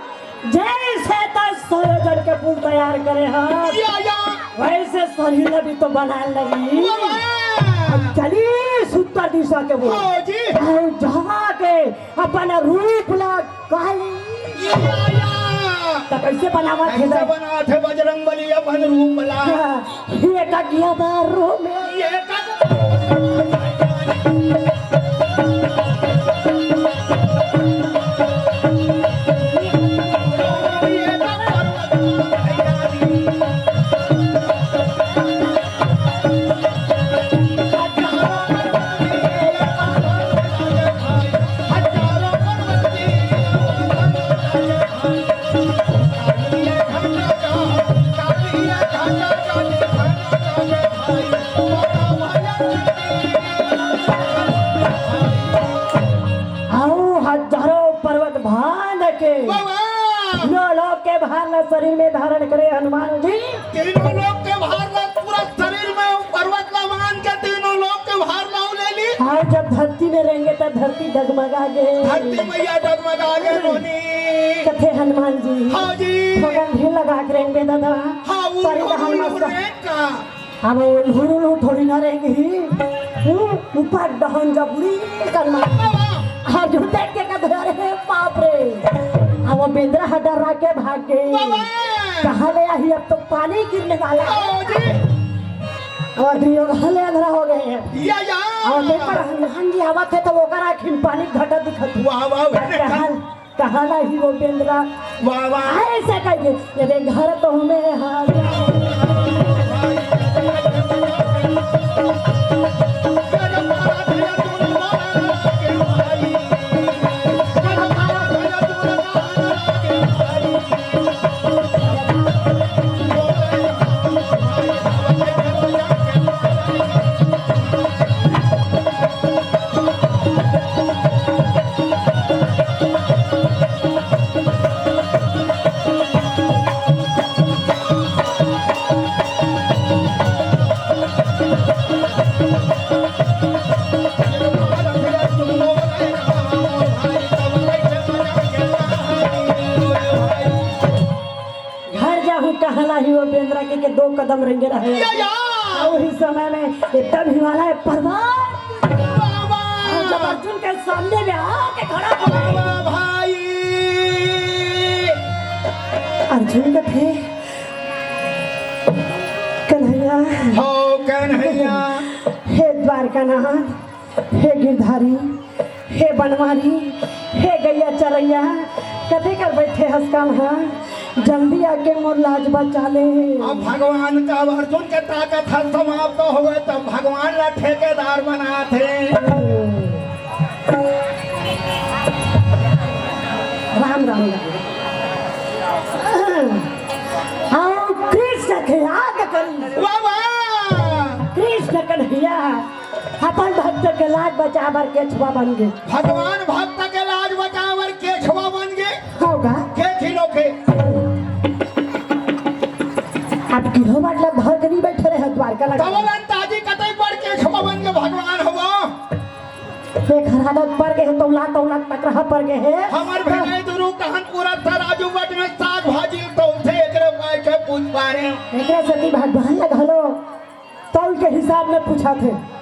जैसे तैं सौ योजन के पुल तैयार करे हस, या, या। वैसे शरीर ला भी तो बनाए लगही। वाह, वाह। अब चली उत्तर दिशा के ओर। हाँ जी। अउ जाके अपन रूप ला काली। या, या। त कैसे बनावत हे कैसे बे? बनावत हे बजरंग बली अपन रूप ला? हाँ, ये का किया बारो में। ये का अउ हजारों पर्वत भान के वाह, वाह। तीनों लोक के भार ला शरीर में धारण करे हनुमान जी। तीनों लोक के भार ला पूरा शरीर में पर्वत ला मान के तीनों लोक के भार ला ले ली। अउ जब धरती में रेंगे त धरती डगमगा गे। धरती मैया डगमगा गे नोनी। कथे हनुमान जी। हाँ जी। थोकन ढील लगा के रेंगे दादा। हाँ, वो, परे वो, रहन वो, मस्त। वो रेंग का। अब वो उल्हू उल्हू थोड़ी ना रेंगही। हम्म, ऊपर डहन जब उड़ी करमा। अब झूठे के का धरे, बाप रे। अब वो बेंदरा ह डरा के भाग गे। बाबा। कहाँ ले आही, अब तो पानी गिरने वाला है। ओ जी। और दियो हले अंधरा हो गए हैं। या, या। और देख पर हनुमान जी आवत हे त ओकर आँखी में पानी घटा दिखत हे। वाह, वाह, वाह। कहाँ कहाँ लाही वो बेंदरा? वाह, वाह। ऐसे कहिके, ये देख घर तो हमें हाथ। घर जाहूँ कहाँ लाही वो बेंदरा के, के दो कदम रेंगे रहे। या, या। अउ उही समय में एकदम हिमालय पर्वत। बाबा। अउ जब अर्जुन के सामने में आके खड़ा हो गए। बाबा भाई। अर्जुन कथे, कन्हैया। हो कन्हैया। हे द्वारकानाथ, हे गिरधारी, हे बनवारी, हे गैया चरैया, कते कर बैठे हस कन्हा, जल्दी आके मोर लाज बचा ले। अब भगवान का, अब अर्जुन के ताकत हर समाप्त होवे, तब भगवान ला ठेकेदार बनाथे। राम, राम, राम। अउ कृष्ण के याद करी। वाह, वाह। कृष्ण कन्हैया अपन भक्त के लाज बचाए बर केछवा बन गे। भगवान भक्त के लाज बचाए बर केछवा बन गे। होगा। केछी लोग के। अब गिरोवाट ला धर के नहीं बैठे रहे द्वारका लगा। तब अंताजी कतई पर केछवा बन गे भगवान हवा। एक हरादत पर गे हे, तौला, तौला टकरहा पर गे हे। हमर भेंड़ई दुनू कहन पूरा तराजू बट में साग भाजी तौलथे, एकरे पाछे पूछ पारे। एकरे सेती भगवान ला घलो तौल के हिसाब में पूछथे।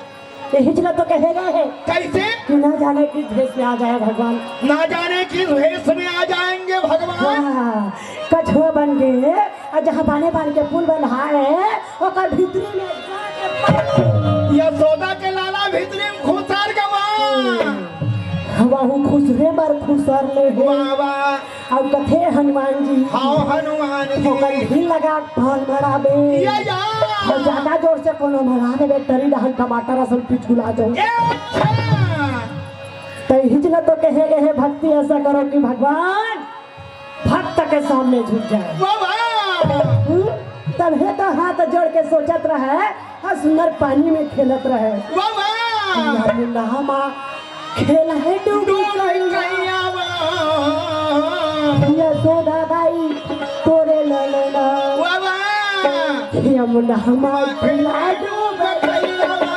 एहिच ला तो कहे गए हे। कैसे? कि ना जाने किस भेष में आ जाए भगवान। ना जाने किस भेष में आ जाएंगे भगवान। हाँ, कछुआ बन गे। अउ जहाँ बाने बान के पुल बंधाए हे, ओकर भीतरी में जाके पड़। यशोदा के लाला भीतरी में खुसर गवा। हम्म। वहू खुसरे बर खुसर ले हे। वाह, वाह। अउ कथे हनुमान जी। हाँ, हनुमान जी। ओकर ढील लगा के पाँव मड़ाबे। या, या। अउ ज्यादा जोर से कोनो मड़ा देबे, तरी डहन टमाटर असन पिछुला जाओ। ए, अच्छा। त इहिच ला तो कहे गए हे, भक्ति ऐसा करो कि भगवान भक्त के सामने झुक जाए। वाह, वाह। हम्म? तभे तो हाथ जोड़ के सोचत रहे, अउ सुंदर पानी में खेलत रहे। वाह, वाह। यमुना मा खेल हे डूबी डूबी कइया। कइया वाह। यशोदा दाई तोरे ललना। वाह, वाह। यमुना मा खेल हे डूबी कइया वाह।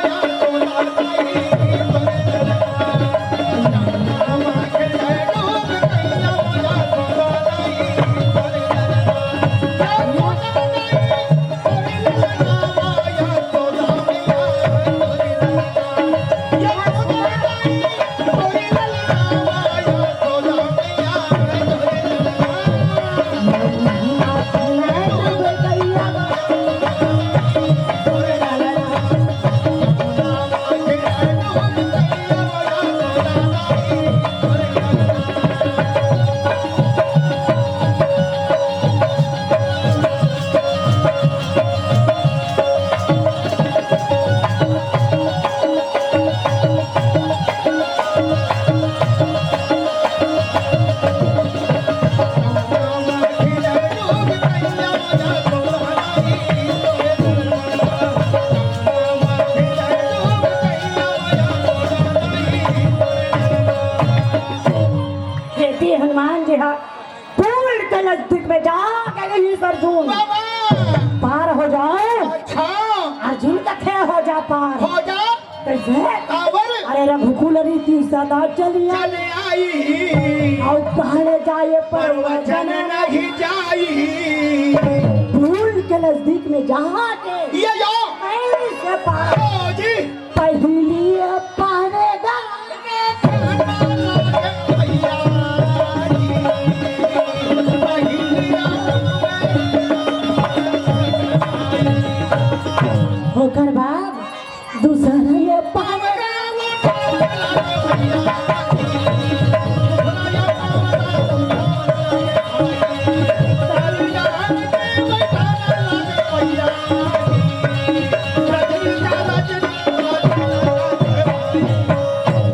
बाबा। पार हो जाओ। अच्छा। अर्जुन कथे हो जा पार। हो जा। कैसे? काबर? अरे रघुकुल रीति सदा चलिया। चले आई। और पहाड़ जाए पर्वत पर्वत जन नहीं जाई। भूल के नजदीक में जहाँ के ये यो। कैसे पार? ओ जी। पहली पहरेदार। ओकर बाद दूसरा ये पहरेदार।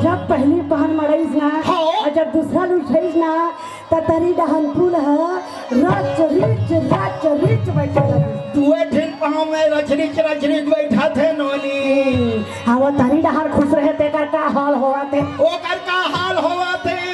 जब पहली पहर मड़ाइस ना, हाँ। और जब दूसरा लुठइस ना, त तरी डहन फूल ह रच रिच, रच रिच बइठे लगिस। दुए ठिन पाँव में रच रिच, रच रिच बइठत हे नोनी। हाँ, वो तरी डहर खुश रहे, तेकर का हाल होवत हे? ओकर का हाल होवत हे?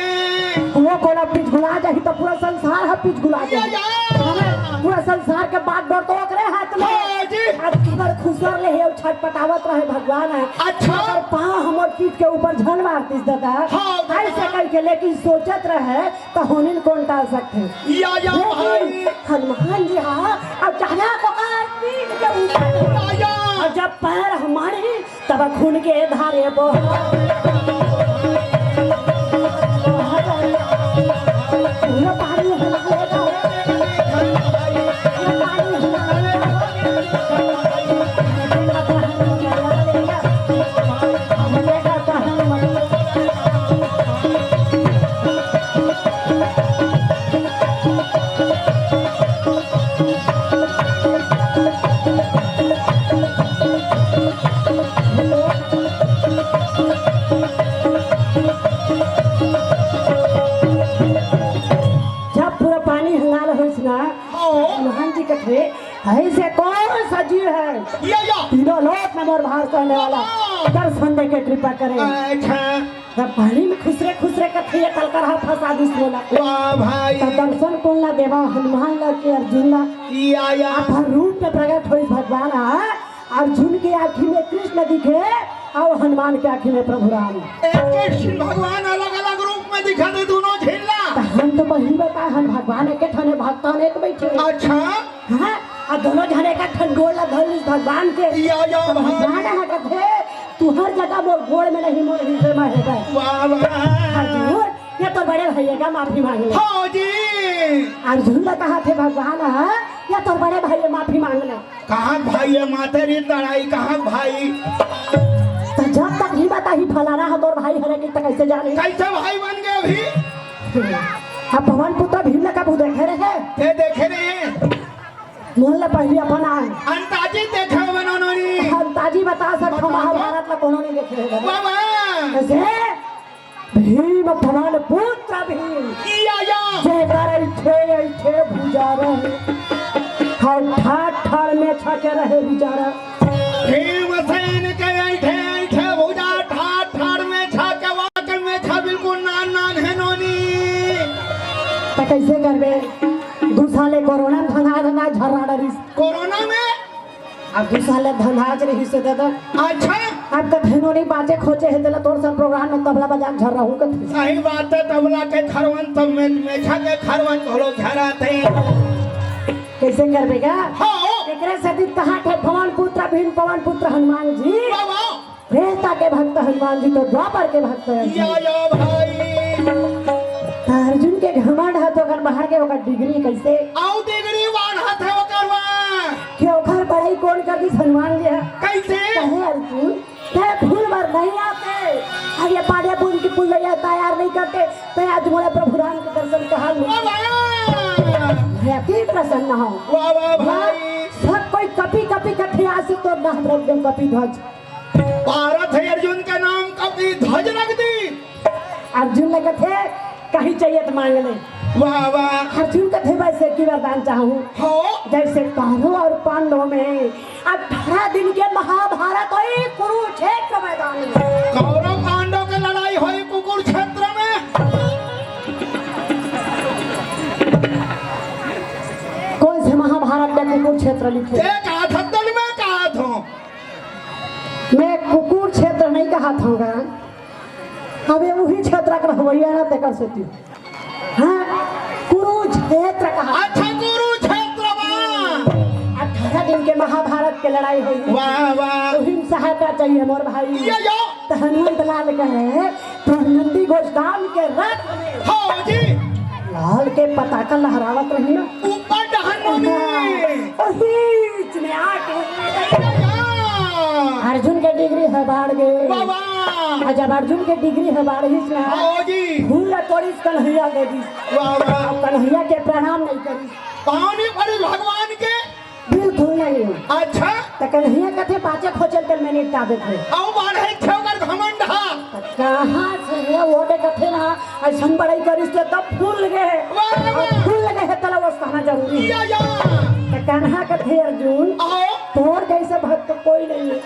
वो कोनो पिचगुला जाही त पूरा संसार ह पिचगुला जाही। या, या। हमें पूरा संसार के बागडोर तो ओकरे हाथ में। हाँ जी। अब अगर खुसर ले हे, छटपटावत रहे भगवान ह। अच्छा। अगर पाँव हमर पीठ के ऊपर झन मारतिस दादा। हाँ, दादा। ऐसे कहिके, लेकिन सोचत रहे त होनिन कोन टाल सकथे? या, या, लेकिन भाई। हनुमान जी हा अचानक ओकर पीठ के ऊपर या, या। और जब पैर हमारे तब खून के धारे बहा। पूरा पानी हला लेगा। पूरा पानी हला लेगा। जब पूरा पानी हंगाल होइस ना, हाँ। हनुमान जी कथे, "ऐसे कौन सा जीव है या, या। तीनों लोक में मोर भार सहने वाला, हाँ। दर्शन दे के कृपा करे।" अच्छा। तब पानी में खुसरे खुसरे कथे, ये कलकर हा फंसा दिस मोला। वाह भाई। तब दर्शन कोन ला देवा, हनुमान ला के अर्जुन ला? या, या। अपन रूप में प्रकट होइस भगवान हा। अर्जुन के आँखी में कृष्ण दिखे और हनुमान के आँखी में प्रभु राम। एक कृष्ण भगवान अलग-अलग रूप में दिखत हे दोनों झिन ला। त हम तो पहिली बताए हन, भगवान एके ठने, भगवान एक बइठे। अच्छा। हाँ, अउ दोनों झन एक ठन गोड़ ला धर लिस भगवान के। या, या, त भगवान भाई। ह कथे, "तू हर जगह मोर गोड़ में नहीं, मोर हृदय में हे बे।" वाह, वाह। अर्जुन, ये तो बड़े भैया का माफी मांग ले। हाँ जी। अर्जुन ला कहाथे भगवान ह, "ये तो बड़े भैया माफी मांग ले।" कहाँ भाई हे माते री लड़ाई, कहाँ भाई? त जब तक ही बताही फलाना ह तोर भाई हरे कि त कैसे जानी? कैसे भाई बन गए अभी? अब पवन पुत्र भीम ला कभू देखे रहे? ते देखे रहे? मोहन ला पहिली अपन आ। अंताजी देखे बनो नोनी। अंताजी बता सकत हो, बता। महाभारत ला कोनो नहीं देखे रहे। बाबा। कैसे? भीम पवन पुत्र भीम। या, या। जेकर ऐठे ऐठे भुजा रहे। हर ठाठ ठाठ में छके रहे बिचारा। भीमसेन के ऐठे ऐठे भुजा, ठाठ ठाठ में छके, वाकई में छा बिल्कुल नान नान हे नोनी। त कैसे करबे? दू साल ले कोरोना धंधा धंधा झर्रा डरिस। कोरोना में अब दू साल ले धंधाच रहिस हे दादा। अच्छा। अब कथे नोनी बाचे खोचे हे तेला तोर सन प्रोग्राम में तबला बजा के झर्राहूँ कथे। सही बात हे, तबला के खरवन तो में, मेछा के खरवन घलो झराथे। कैसे करबे गा? हाँ। एकरे सेती कहाथे पवन पुत्र भीम, पवन पुत्र हनुमान जी। वाह, वाह। त्रेता के भक्त हनुमान जी तो द्वापर के भक्त हे। या, या भाई। त अर्जुन के घमंड ह तो ओकर बाहर के ओकर डिग्री कैसे? अउ डिग्री बाढ़त हे ओकर मा। कि ओखर बड़ाई कोन कर दिस हनुमान जी ह? कैसे? कहे अर्जुन, तैं फूल बर नहीं आते, अउ ये पाड़े बूंद की फुलैया तैयार नहीं करते, तैं आज मोला प्रभु राम के दर्शन कहाँ मिलते? वाह, वाह। मैं अति प्रसन्न हूँ। वाह, वाह, भाई। सब कोई कपि कपि कथे आसी तो नाम रख दे कपि ध्वज। भारत हे अर्जुन के नाम कपि ध्वज रख दी। अर्जुन ला कथे, "कहीं चाहिए त मांग ले।" वाह, वाह। अर्जुन कथे, "बस एक ही वरदान चाहूँ।" हो। जैसे कौरव और पांडव में अठारह दिन के महाभारत होई कुरुक्षेत्र मैदान में। कौरव पांडव के लड़ाई होई कुरुक्षेत्र में। कौन से महाभारत? लिखे। ते कहा था, तन मैं कहा था। मैं कुकुर क्षेत्र नहीं कहा था गा। अब ये वही क्षेत्र का रहवैया ना, तेकर सेती। हाँ, कुरुक्षेत्र कहा। अच्छा, कुरुक्षेत्र में। अठारह दिन के महाभारत के लड़ाई होई। वाह, वाह। तो हिम सहायता चाहिए मोर भाई। ये यो। तो हनुमंत लाल कहे, तो नंदी घोष दान के रथ में हाँ जी। लाल के पताका लहरावत रही ना। ऊपर डहन मुनि। हाँ, और बीच में आके हाँ। अर्जुन के डिग्री ह बाढ़ गे। बाबा। और जब अर्जुन के डिग्री ह बाढ़िस ना, हाँ जी। फूल ला तोड़िस कन्हैया दे दिस। बाबा। अब कन्हैया के प्रणाम नहीं करिस। पाँव नहीं पड़े भगवान के। बिल्कुल नहीं। अच्छा। तो कन्हैया कथे पाँचे खोचल कर मैं निपटा देथे। अब बाढ़े ठेकर घमंड हा। तो कहाँ से है वो दे कथे ना, ऐसन बड़ाई करिस ते तब फूल गे। वाह, वाह। अब फूल गे है तला वो कहना जरूरी है। या, या। तो कान्हा कथे अर्जुन, आओ। तोर जैसे भक्त कोई नहीं है।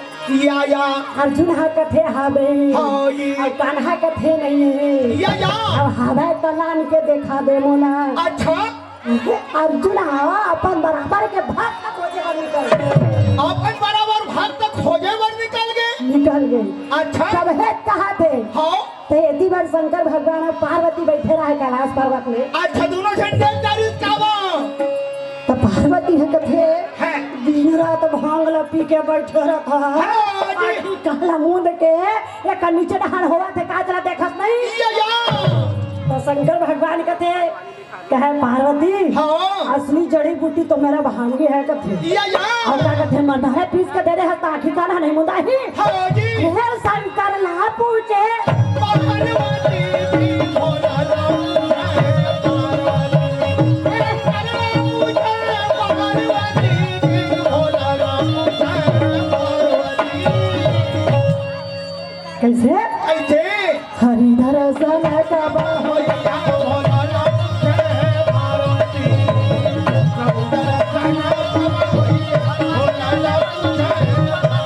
या, या। अर्जुन हा कथे हाबे। हाँ, ये। और कान्हा कथे नहीं है। या, या। अब हाबे तो लान के देखा दे मोला। अच्छा। अर्जुन हा अपन बराबर के भक्त खोजे बर निकल गे। अपन बराबर भक्त खोजे बर निकल गे? निकल गे। अच्छा। जब हे कहा थे। हाँ। ते एती बर शंकर भगवान अउ पार्वती बैठे रहे कैलाश पर्वत में। अच्छा, दोनों झन देख डारिस कावा? त पार्वती ह कथे, हैं। दिन रात भांग ल पी के बैठे रहत ह। हाँ जी। आखिर काला मुंद के एक नीचे डहान होवत हे, काच ला देखस नहीं। या, या। त शंकर भगवान कथे, कहे पार्वती, हाँ। असली जड़ी बूटी तो मेरा भांगी है कथे। या, या। अउ का कथे, मंदारे पीस के दे दे हस त आँखी कान नहीं मुंदाही। हाँ जी। हे शंकर ला पूछे। पार्वती जी भोला राम है पार्वती। हे शंकर ला पूछे, पार्वती जी भोला राम है पार्वती। कैसे? कैसे? हरि दर्शन कब होइया भोला नाथ के पार्वती। प्रभु दर्शन कब होइया भोला नाथ के पार्वती।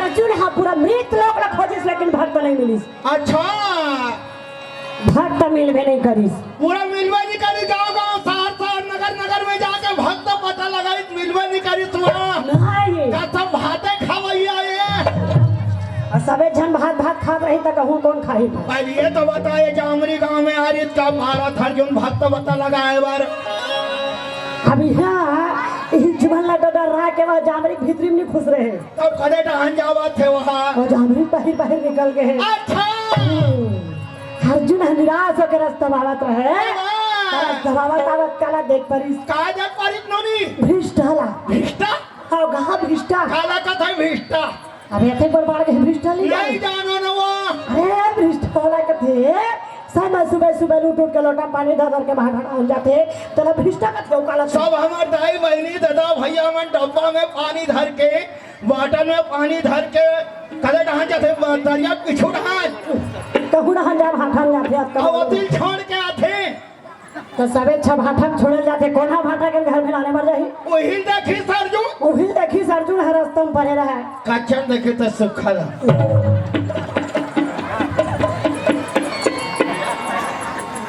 अर्जुन हा पूरा मृत लोक ला खोजिस, लेकिन भक्त नहीं मिलिस। अच्छा। भक्त मिलबे नहीं करिस। पूरा मिलबे नहीं करिस, गांव गांव, शहर शहर, नगर नगर में जाके भक्त पता लगाई, मिलबे नहीं करिस वहाँ। नहीं। का सब भाते खवैया ये? अउ सबे झन भात भात खात रही त कहूँ कौन खाही? पहले ये तो बताए, जामरी गांव में आ रही का भारत अर्जुन भक्त पता लगाए बर। अब यहाँ इही जुमन ला डरा के वह जामरी भीतरी में नहीं खुश रहे। तब कदे डहान जावत हे वहाँ। अउ जामरी बाहिर बाहिर निकल गे हे। अच्छा। अर्जुन ह निराश होके रस्ता आवत रहे। हाँ। त रस्ता आवत आवत काला देख परिस। का देख परिस नोनी? भ्रिष्टा ला। भ्रिष्टा? हाँ, कहाँ भ्रिष्टा? काला कथे भ्रिष्टा? अरे, एते बड़ बाढ़ के भ्रिष्टा ले नहीं जाए। जानो न वो। अरे, भ्रिष्टा ला कथे, सब सुबह सुबह उठ उठ के लोटा पानी धर धर के बाहर भरा हो जाथे, तेला भ्रिष्टा कथे, काला सब हमार दाई बहिनी, दादा, भैया मन डब्बा में पानी धर के, बाटल में पानी धर के, कदे डहान जाथे, दरिया पीछू डहान। कहूँ डहान जा, भाठा में जाथे, अब अब कहूँ। ओतिल छोड़ के आथे। त सबे छभाठा छोड़े जाथे, कोन हा भाठा के घर में लाने बर जाही? उहिल देखिस अर्जुन। उहिल देखिस अर्जुन ह रस्ता में परे रहे। कच्चन देखे त सुखा ला।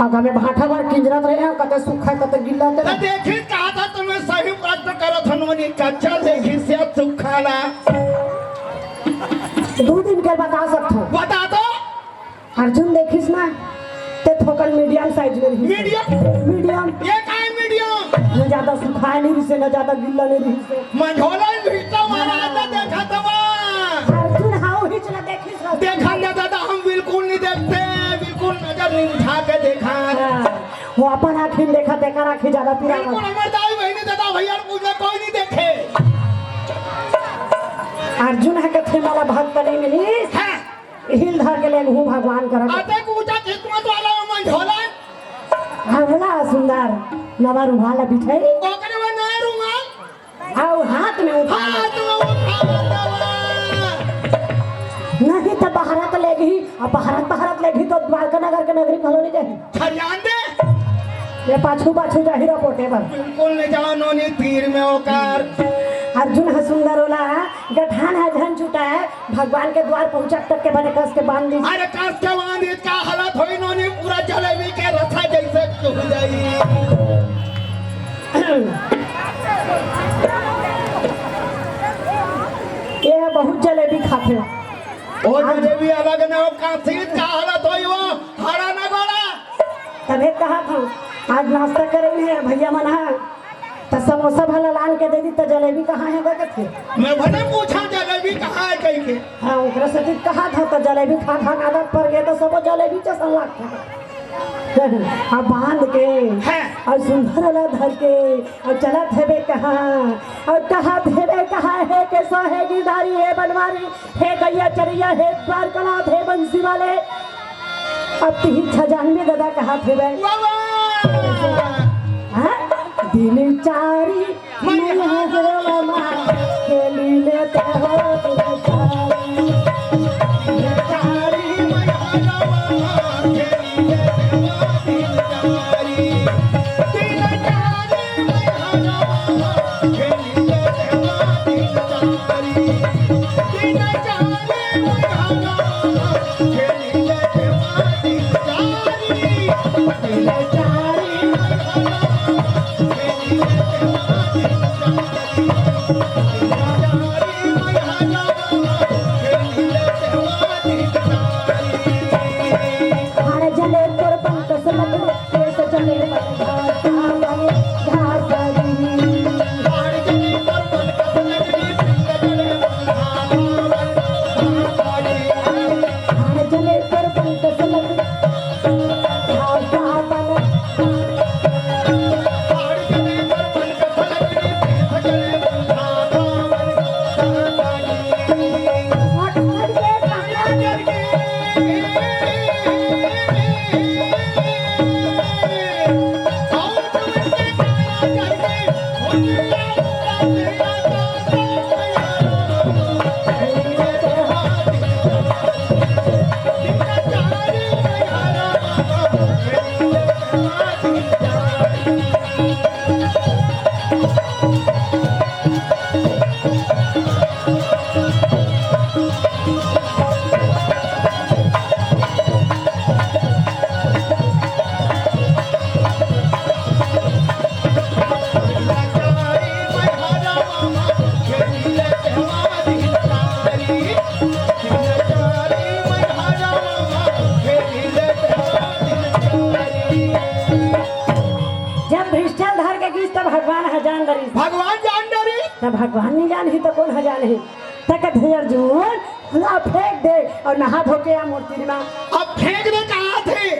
अब हमें भाठा बर किंजरत रहे हैं, कते सुखा, कते गिल्ला, त ते देखिस कहा था तुम्हें सही प्रश्न करत हन, मनी कच्चा देखिस या सुखा ला। दू दिन के बता सकथो। बता दो। अर्जुन देखिस ना, ते थोकन medium size में रहिस। Medium? Medium। ये काय medium? न ज्यादा सुखाय नहीं रहिस, न ज्यादा गिल्ला नहीं रहिस। मंझोला भीतर महाराज ने देखा था वहाँ। अर्जुन हाँ उहिच ला देखिस ना। देखा ना दादा, हम बिल्कुल नहीं देखते, बिल्कुल नजर नहीं उठा के देखा। हाँ, वो अपन आँखी में देखा, तेकर आँखी ज्यादा पीरा बिल्कुल बा। हमारे दाई बहिनी दादा भैया पूजा कोई नहीं देखे। अर्जुन ह कथे मोला भक्त नहीं मिलिस। हाँ। हिल धर के ले हूँ भगवान करत। अतेक ऊंचा किस्मत वाला मन झोलन। अबला सुंदर नवा रुमाल बिछाई। ओकरे में नया रुमाल। अउ हाथ में अब भारत, भारत ले भी तो द्वारका नगर के नगरी घलो नहीं जाही। हरियाणा दे। ये पाछू, पाछू जाही रपोटे बर। बिल्कुल नहीं जाओ नोनी, तीर में ओकर। अर्जुन ह सुंदर ओला गठान ह झन छुटाए, भगवान के द्वार पहुंचक तक के बने कस के बांध दी। अरे कस के बांध दी, का हालत होई नोनी, पूरा जलेबी के रसा जैसे चुभ जाई। ये ह बहुत जलेबी खाथे। ओ जलेबी अलग न हो, कांसी का हालत होई वो, हरा न गोड़ा। तभे कहा था, आज नाश्ता करे हे भैया मन ह, त समोसा भला लान के दे दी, त जलेबी कहाँ हे गा कथे। मैं भले पूछा जलेबी कहाँ हे कहि के। हाँ, ओकरा से ठीक कहा था, त जलेबी खा खा के आदत पड़ गए, त सबो जलेबी जैसा लगता। अब बांध के, हाँ। और सुंदर वाला धर के, और चलत हेबे कहाँ, और कहा हेबे कहाँ, हे केसो, हे गिरधारी, हे बनवारी, हे गैया चरैया, हे द्वारकानाथ, हे बंसी वाले। अब तिही छजान में दादा कहा हेबे। वाह, वाह। हाँ? दिन चारी मैया गे रमा, खेली लेते हो दिन चारी। जब भ्रिस्टल धर के गिस, तब भगवान ह जान डरिस। भगवान जान डरिस। तब भगवान नहीं जानही तो कौन ह जानही? तकत हे अर्जुन, ला फेंक दे और नहा धो के आ मोर तीर मा। अब फेंक दे कहा थे?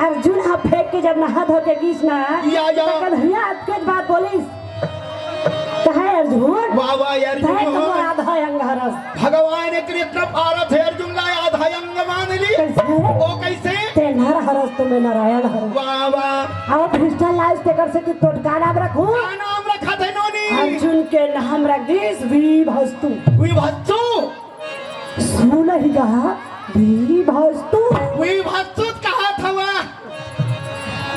अर्जुन ह फेंक के जब नहा धो के गिस ना, या, या। त कन्हैया अतकेच बात बोलिस, कहे अर्जुन, वाह, वाह, यार, तय तो मोर आधा अंग हरस। भगवान कृष्ण पारत हे अर्जुन ला आधा अंग मान ली। कैसे? ओ कैसे? ते नर हरस तो मैं नारायण हरस। वाह, वाह। अब भ्रिस्टल लाइस तेकर से कि तोर का नाम रखूं? का नाम रखा थे नोनी? अर्जुन के नाम रख दिस विभस्तु। विभस्तु? सुनही गा, विभस्तु। विभस्तु कहा थवा?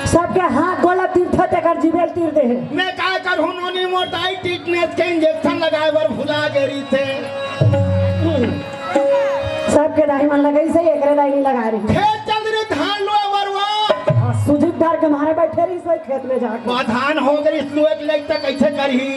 सबके हाथ गोला तीर थे, तेकर जीबेल तीर दे हे। मैं का करहूं नोनी, मोर दाई टिटनेस के इंजेक्शन लगाए बर भुला गे रहिथे। सबके दाई मन लगाइस हे, एकरे दाई नहीं लगा रही। खेत चल रही धान लुए बरवा। और सुजीत डार के मारे बैठे रहिस हे खेत में जाके। बा धान हो गई, लुए के लेके कैसे करही?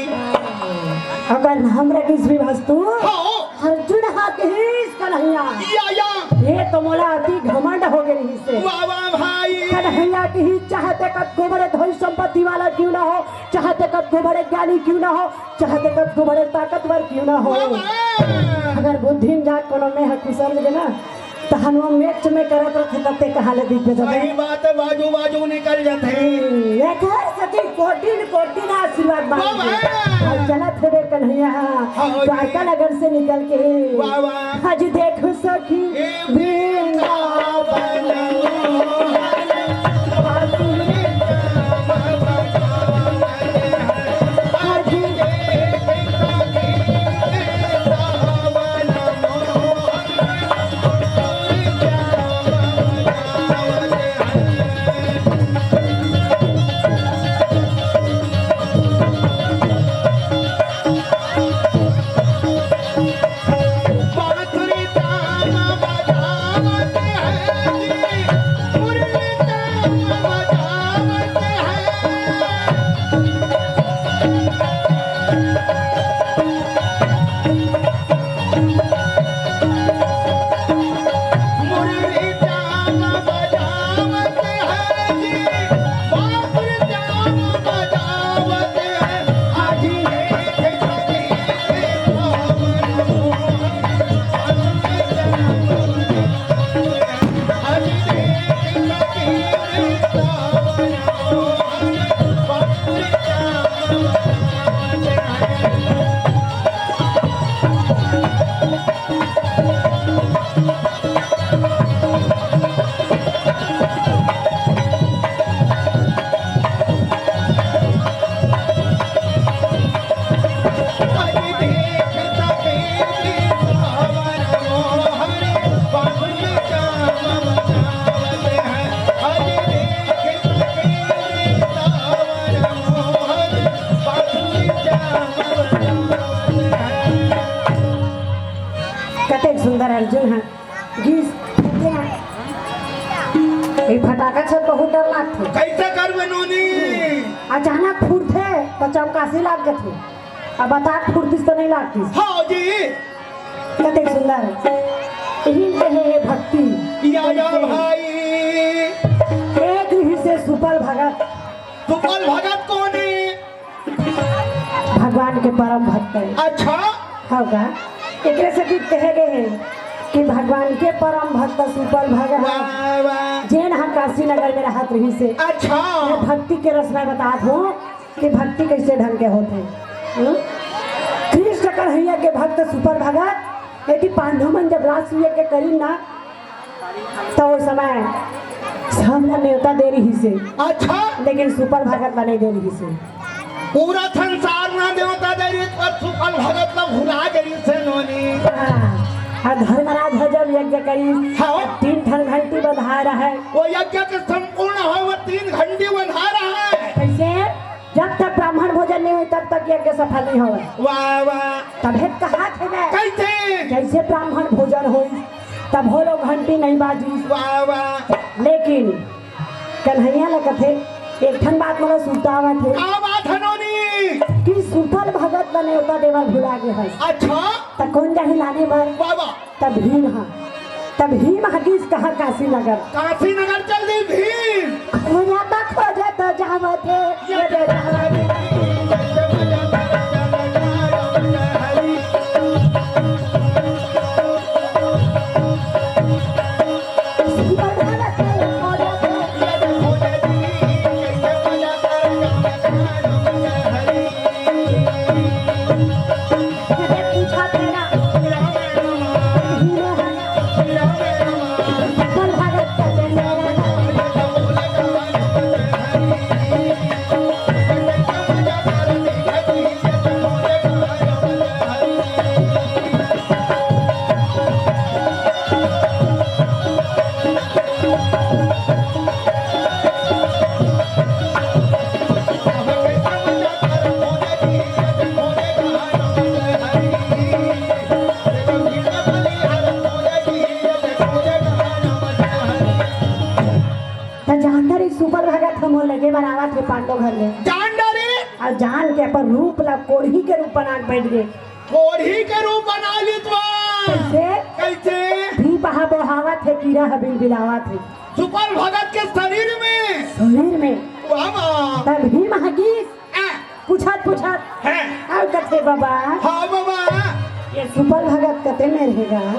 अगर नाम रखिस विभस्तु, हाँ। अर्जुन हा कहिस कन्हैया। या, या। ये तो मोला अति घमंड हो गे रहिस हे। वाह, वाह भाई। कन्हैया कहिस चाहे ते कतको बड़े धन संपत्ति वाला क्यों ना हो, चाहे ते कतको बड़े ज्ञानी क्यों ना हो, चाहे ते कतको बड़े ताकतवर क्यों ना हो। वाह, वाह। अगर बुद्धि में जा कोनो में ह कुशल गे ना, त हनुमान मेच में करत रथे, तब ते कहा ले दिख जाबे। सही बात हे, बाजू बाजू निकल जाथे। एकर सेती कोटिन कोटिन आशीर्वाद मांगे। वाह, वाह। अउ चलत हेबे कन्हैया, हाँ, जी। द्वारका नगर से निकल के। वाह, वाह। आज देख सखी ए वृंदावन। कतेक सुंदर अर्जुन ह गीस। ये फटाका से बहुत डर लागथे। कैसे करबे नोनी? अचानक फूटथे त चौकासी लाग जथे। अब बता फूटतिस त नहीं लागतिस। हाँ जी। कतेक सुंदर। यही कहे हे भक्ति। या, या भाई। एक ही से सुपल भगत। सुपल भगत कोन हे? भगवान के परम भक्त हे। अच्छा। हव का? एकरे से भी कहे गए हे कि भगवान के परम भक्त सुपल भगत। वाह, वाह। जेन ह काशी नगर में रहत रहिस हे। अच्छा। मैं भक्ति के रसना बतात हूँ कि भक्ति कैसे ढंग के होथे। हम्म? कृष्ण कन्हैया के भक्त सुपल भगत, यदि पांडव मन जब रास यज्ञ करिन ना, त ओ समय सबला नेवता दे रिहिस हे। अच्छा। लेकिन सुपल भगत ला नहीं दे रिहिस हे। पूरा संसार ला नेवता दे रिहिस, पर सुपल भगत ला भुला गे रिहिस हे नोनी। हाँ। अउ धर्मराज ह जब यज्ञ करिस, हाँ। तीन ठन घंटी बंधाए रहय। ओ यज्ञ के संपूर्ण होय बर तीन घंटी बंधाए रहय। कैसे? जब तक ब्राह्मण भोजन नहीं होय, तब तक यज्ञ सफल नहीं होय। वाह, वाह। तभे कहाथे मैं। कैसे? जैसे ब्राह्मण भोजन होय, तभो ले घंटी नहीं बाजिस। वाह, वाह। लेकिन कन्हैया ला कथे, एक ठन बात मोला सुरता आवत हे। का बात हे नोनी? कि सुपल भगत ला नेवता दे बर भुला गे हस। अच्छा। त कोन जाही लाने बर? वाह, वाह। त भीम ह, त भीम ह गीस कहाँ? काशी नगर। काशी नगर चल दी भीम। खोजत खोजत जावत हे, ये ये दे जावत हे। त जान डारे सुपल भगत ह मोर लगे बर आवत हे पांडव घर में। जान डारे? अउ जान के अपन रूप ला कोढ़ी के रूप बना के बैठ गे। कोढ़ी के रूप बना लिस बा। कैसे? कैसे? भीम ह बोहावत हे, कीरा ह बिलबिलावत हे। सुपल भगत के शरीर में। शरीर में। वाह, वाह। त भीम ह गीस। आ। पूछत, पूछत। हैं। अउ कथे बाबा। हाँ, बाबा। ये सुपल भगत कते मेर हे गा?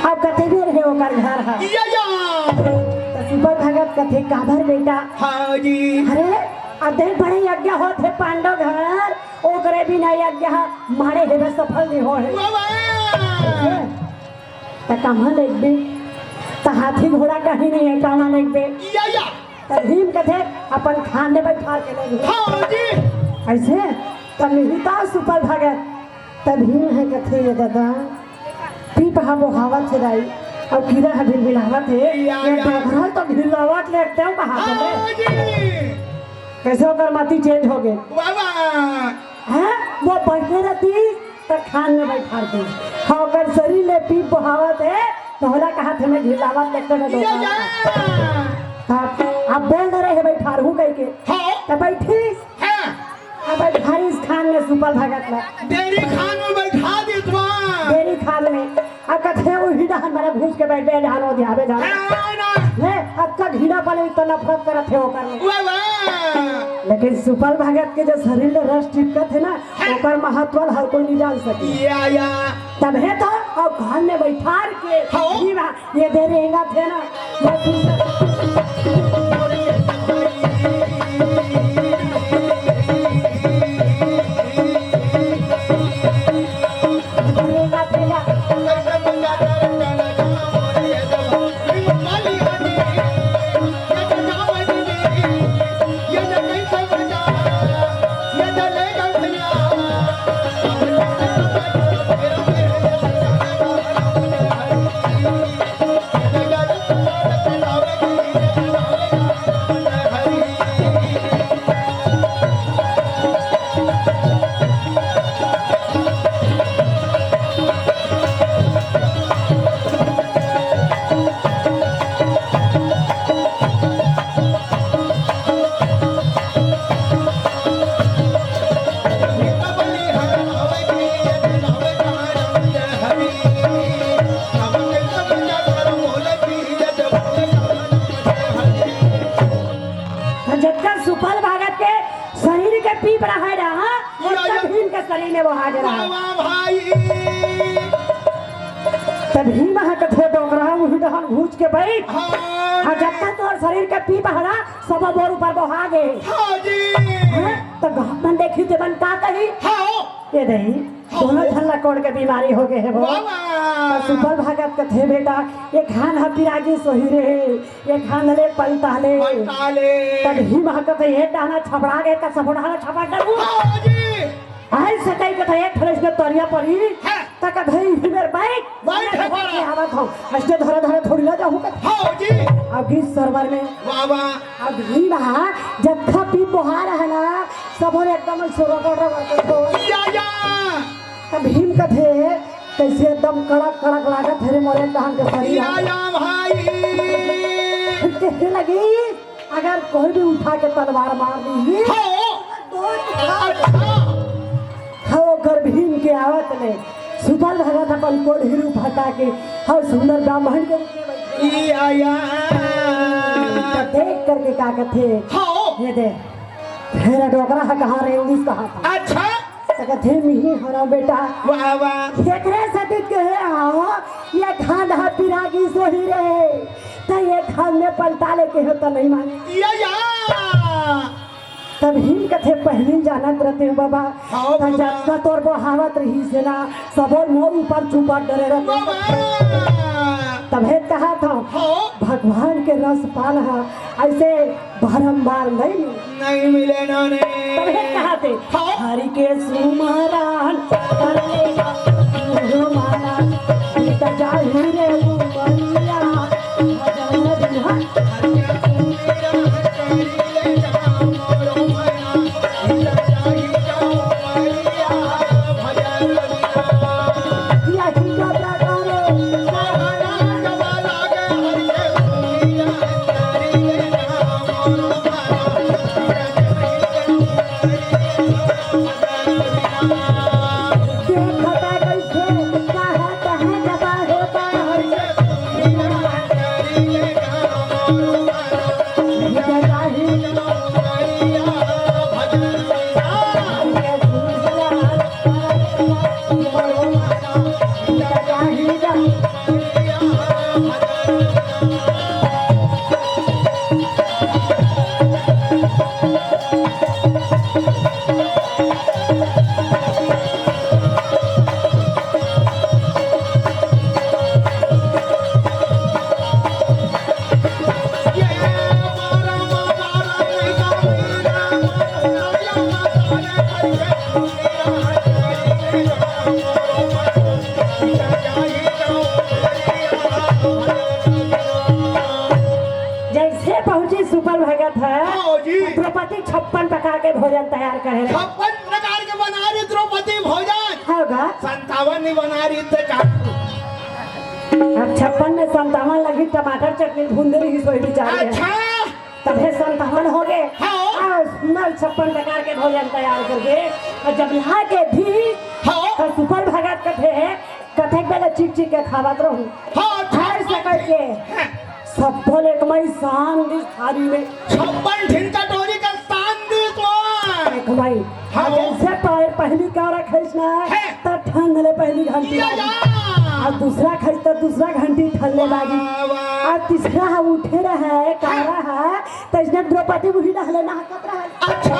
अउ कते मेर हे ओकर घर ह? या, या। त सुपल भगत कथे, काबर बेटा? हाँ जी। अरे, अदे बड़े यज्ञ होत हे पांडव घर, ओकरे बिना यज्ञ ह माड़े हेबे सफल नहीं होय। बाबा। त कामा लेगबे? त हाथी घोड़ा कहीं नहीं हे, कामा लेगबे? या, या। त भीम कथे, अपन खान में बैठार के लेगबे। हाँ जी। ऐसे? त मिहिता सुपल भगत। त भीम ह कथे, ये दादा, पीप ह बोहावत हे दाई, अउ कीरा ह बिलबिलावत हे, या, ये या। डोकरा तो भिलावत ले एकदम बहा हाँ दे। जी। कैसे ओकर मति change हो गे? वाह, वाह। हैं? वो बइठे रहतिस, त खान में बैठारतिस। हाँ, ओकर शरीर ले पीप बोहावत हे, त ओला कहत हे, मैं भिलावत ले एकदम या, डोकरा। या। अब, अब बोल दे रहे हे, बैठारहूँ कहिके। हाँ। त बइठिस। हाँ। अब बैठारिस खान में सुपल भगत ला। डेरी खान में बैठा दिस बा। डेरी खान में। अब कथे उही डहन मरा घुस के बैठे, ए डहन ओ ध्यावे जान। हाँ, ना। ले, अब का घिना पले तो नफरत करत हे ओकर में। वाह, वाह। लेकिन सुपल भगत के जो शरीर ले रस टिपकत हे ना, हाँ। ओकर महत्व ला हर कोई नहीं जान सके। या, या। तभे तो अब खान में बैठार के हाँ। घिना ये दे रेंगा थे ना, ये सुन। में बोहा गे रहा। वाह, वाह, भाई। तब भीम ह कथे, "डोकरा, उही डहन घूंच के बइठ। हाँ। अउ जतका तोर शरीर के पीप हरा, सब मोर ऊपर बोहा गे।" हाँ जी। हैं? त गाँव मन देखही ते मन का कही? हाँ। ए दई, हाँ। दोनों झन ला कोढ़ के बीमारी हो गे हे वो। वाह, वाह। त सुपल भगत कथे, "बेटा, एक हान ह पिरागी सोही रे, एक हान ले पलटा ले।" पलटा ले। तब भीम ह कथे, "ए डाहना छपड़ा गे, त सबो डाहना छपट डरहूं।" हाँ जी। अइसे कहि कथे, एक ठन अइसने तरिया परी, हाँ। त कथे, "इही मेर बइठ, बइठ मैं हे धोके तोरा। आवत हंव।" अइसने धरे धरे थोड़ी ला जाहूं कथे। हाँ जी। अब गीत सरोवर में। वाह, वाह। अब भीम ह जतका पीप बोहा रहा ना, सबो एकदम सुरगड़ रगड़ करथे। या, या। त भीम कथे, "कइसे एकदम कड़क कड़क लागत हे रे मोर एक डहन के शरीर।" या, या, भाई। फिर कहे लगी, अगर कोई भी उठा के तलवार मार दी, हाँ। तो अच्छा। हाँ, ओकर भीम के आवत ले सुपल भगत अपन कोढ़ी रूप हटा के, हाँ, सुंदर ब्राह्मण के रूप में बइठे। या, या। त देख करके का कथे? हाँ। ये दे, फेर डोकरा ह कहाँ रे, उड़ीस कहाँ था? अच्छा। त कथे, "मिही हरंव बेटा।" वाह, वाह। एकरे सेती कहे हंव, ये खांध ह पिरागी सोही रे, त ये खांध में पलटा ले कहे त नहीं माने। या, या। तब भीम कथे, "पहिली जानत रहितेंव बाबा, हाँ, त बाबा। जतका तोर बोहावत रहिस हे ना, सबो मोर ऊपर चुपट डरे रहितेंव।" बाबा। तभे कहत हंव, हाँ। भगवान के रस पान ह अइसे बारंबार नहीं मिले। नहीं मिले ना, नहीं। तभे कहा थे, हाँ। हरि के सुमरन कर लेगा, सुमरन बीत जाही रे उमरिया। भजन बिना हरि के सुमरन कर लेगा, मोरो मना बीत जाही रे उमरिया। भजन बिना या ही का प्रकार है। जइसे पहुंची सुपल भगत ह, हाँ जी। द्रौपदी छप्पन प्रकार के भोजन तैयार करे रहे। छप्पन प्रकार के बना रही द्रौपदी भोजन। होगा। संतावन नहीं बना रही थे का? अब छप्पन में संतावन लगी, टमाटर चटनी भून दे रही, सोई बेचारी है। अच्छा। तभे संतावन हो गे। हाँ। अउ सुंदर छप्पन प्रकार के भोजन तैयार करके, अउ जब ला के दी, हाँ। त सुपल भगत कथे, कथेक बेला चिक चिक के खावत रहूं। हाँ, खाए सकत के। हाँ। सब्बो ले एक मई सान दिस थारी में। छप्पन ठिन कटोरी के सान दिस वो। एक मई। हाँ। अउ जइसे पह-, पहिली कौरा खाइस ना, हाँ। त ठंड ले पहिली घंटी या, बाजी। या। अउ दूसरा खाइस त दूसरा घंटी ठंड ले बाजी। वाह, वाह। अउ तीसरा ह उठे रहे, कौरा ह, त इसने द्रौपदी उही डहले नहाकत रहे। अच्छा।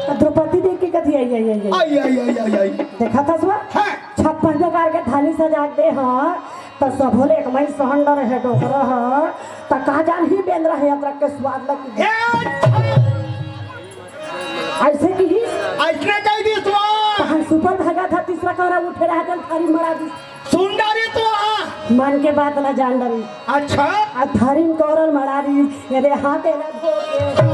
त द्रौपदी देख के कथे, "आई, आई, आई, आई।" आई, आई, आई, आई, आई। देखत हस वो? हाँ। छप्पन प्रकार के थाली सजा के दे ह, त सबो ले एक मई सान डरे हे डोकरा ह, त का जानही बेंदरा हे अदरक के स्वाद लगी। ए, अच्छा। अइसे किहिस? अइसने कहि दिस वो। तहन सुपल भगत ह तीसरा कौरा उठे रहे, तेन थारी मड़ा दिस। सुन डारे तो आ। मन के बात ला जान डारी। अच्छा। आ थारी म कौरा ल मड़ा दिस, ये दे हाथ एला धो के।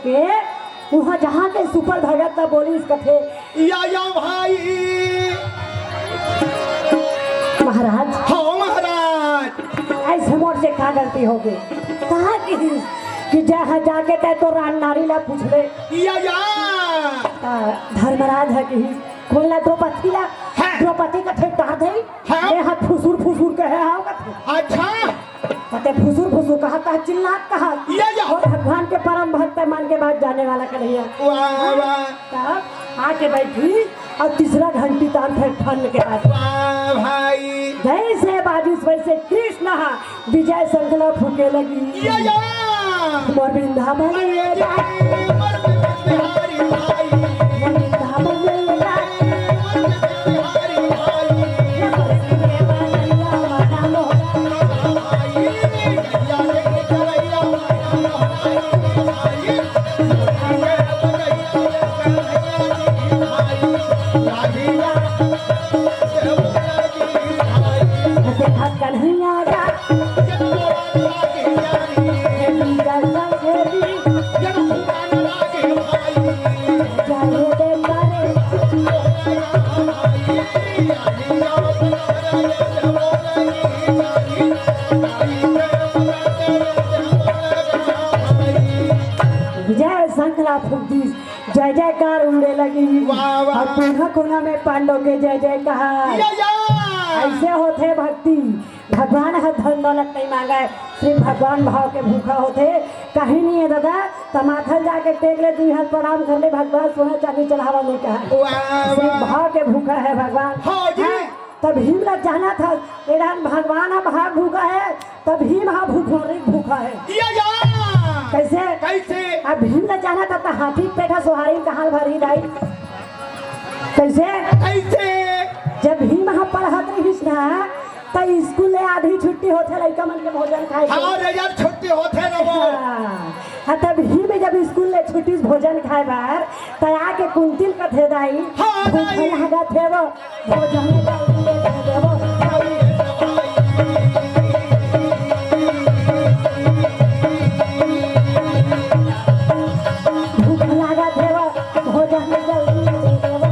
के उहाँ जहाँ के सुपर भगत ला बोलिस कथे। या, या भाई। महाराज। हाँ महाराज। ऐसे मोर से का गलती होगे? कहाँ किहिस कि जहाँ जाके तैं तो रान नारी ला पूछ ले। या, या। त धर्मराज ह किहिस, कोन ला? द्रौपदी ला। हाँ। द्रौपदी कथे टार दे। हाँ। ये हा फुसुर फुसुर कहे हाव कथे। अच्छा। कथे फुसुर फुसुर कहा, कहा चिल्लात कहा। या, या। अउ भगवान के परम भक्त मन के बात जाने वाला कन्हैया। वाह, वाह। तब आके बैठी अउ तीसरा घंटी तार फिर ठन के बाद। वाह भाई। जैसे बाजिस वैसे कृष्ण हा विजय शंख ला फूके लगी। या, या। मोर वृंदावन अरे ये जी, बात। मोर बिहारी भाई। मोर वृंदावन ये बात। मोर बिहारी भाई। ये बरसी में बादलिया मना लो। भाई, या रे करैया। देखा कन्हैया रा, ये लीला संगेरी, जाए दे तारे। विजय शंख ला फूक दिस, जय जयकार उड़े लगी। वाह, वाह। अउ कोना कोना में पांडव के जय जयकार। या, या। ऐसे होथे भक्ति। भगवान ह धन दौलत नहीं मांगे, सिर्फ भगवान भाव के भूखा होथे। कहीं नहीं है दादा, त माथा ल जाके टेक ले, दुई हाथ प्रणाम कर ले, भगवान सोना चांदी चढ़ावा नहीं कहा। वाह, सिर्फ वाह। भाव के भूखा है भगवान। हाँ जी। हाँ, त भीम ला जानत हस, एड़ान भगवान ह भाव भूखा है, त भीम ह भुखमरी भूखा है। या, या। कैसे? कैसे? अब भीम ला जानत हस, त हाथी पेट ह सोहारी कहाँ भरी दाई? कैसे? कैसे? जब भीम ह पढ़त रहिस ना, त स्कूल ले आधी छुट्टी होथे लइका मन के भोजन खाए के। हाँ रे यार, छुट्टी होथे ना वो। हाँ। हाँ, तब भीम जब स्कूल ले छुट्टी भोजन खाए बर, त आके कुंती ल कथे दाई, हाँ, भूख दाई। लागत हे वो, भोजन जल्दी दे देवो। भूख लागत हे वो, भोजन जल्दी दे देवो।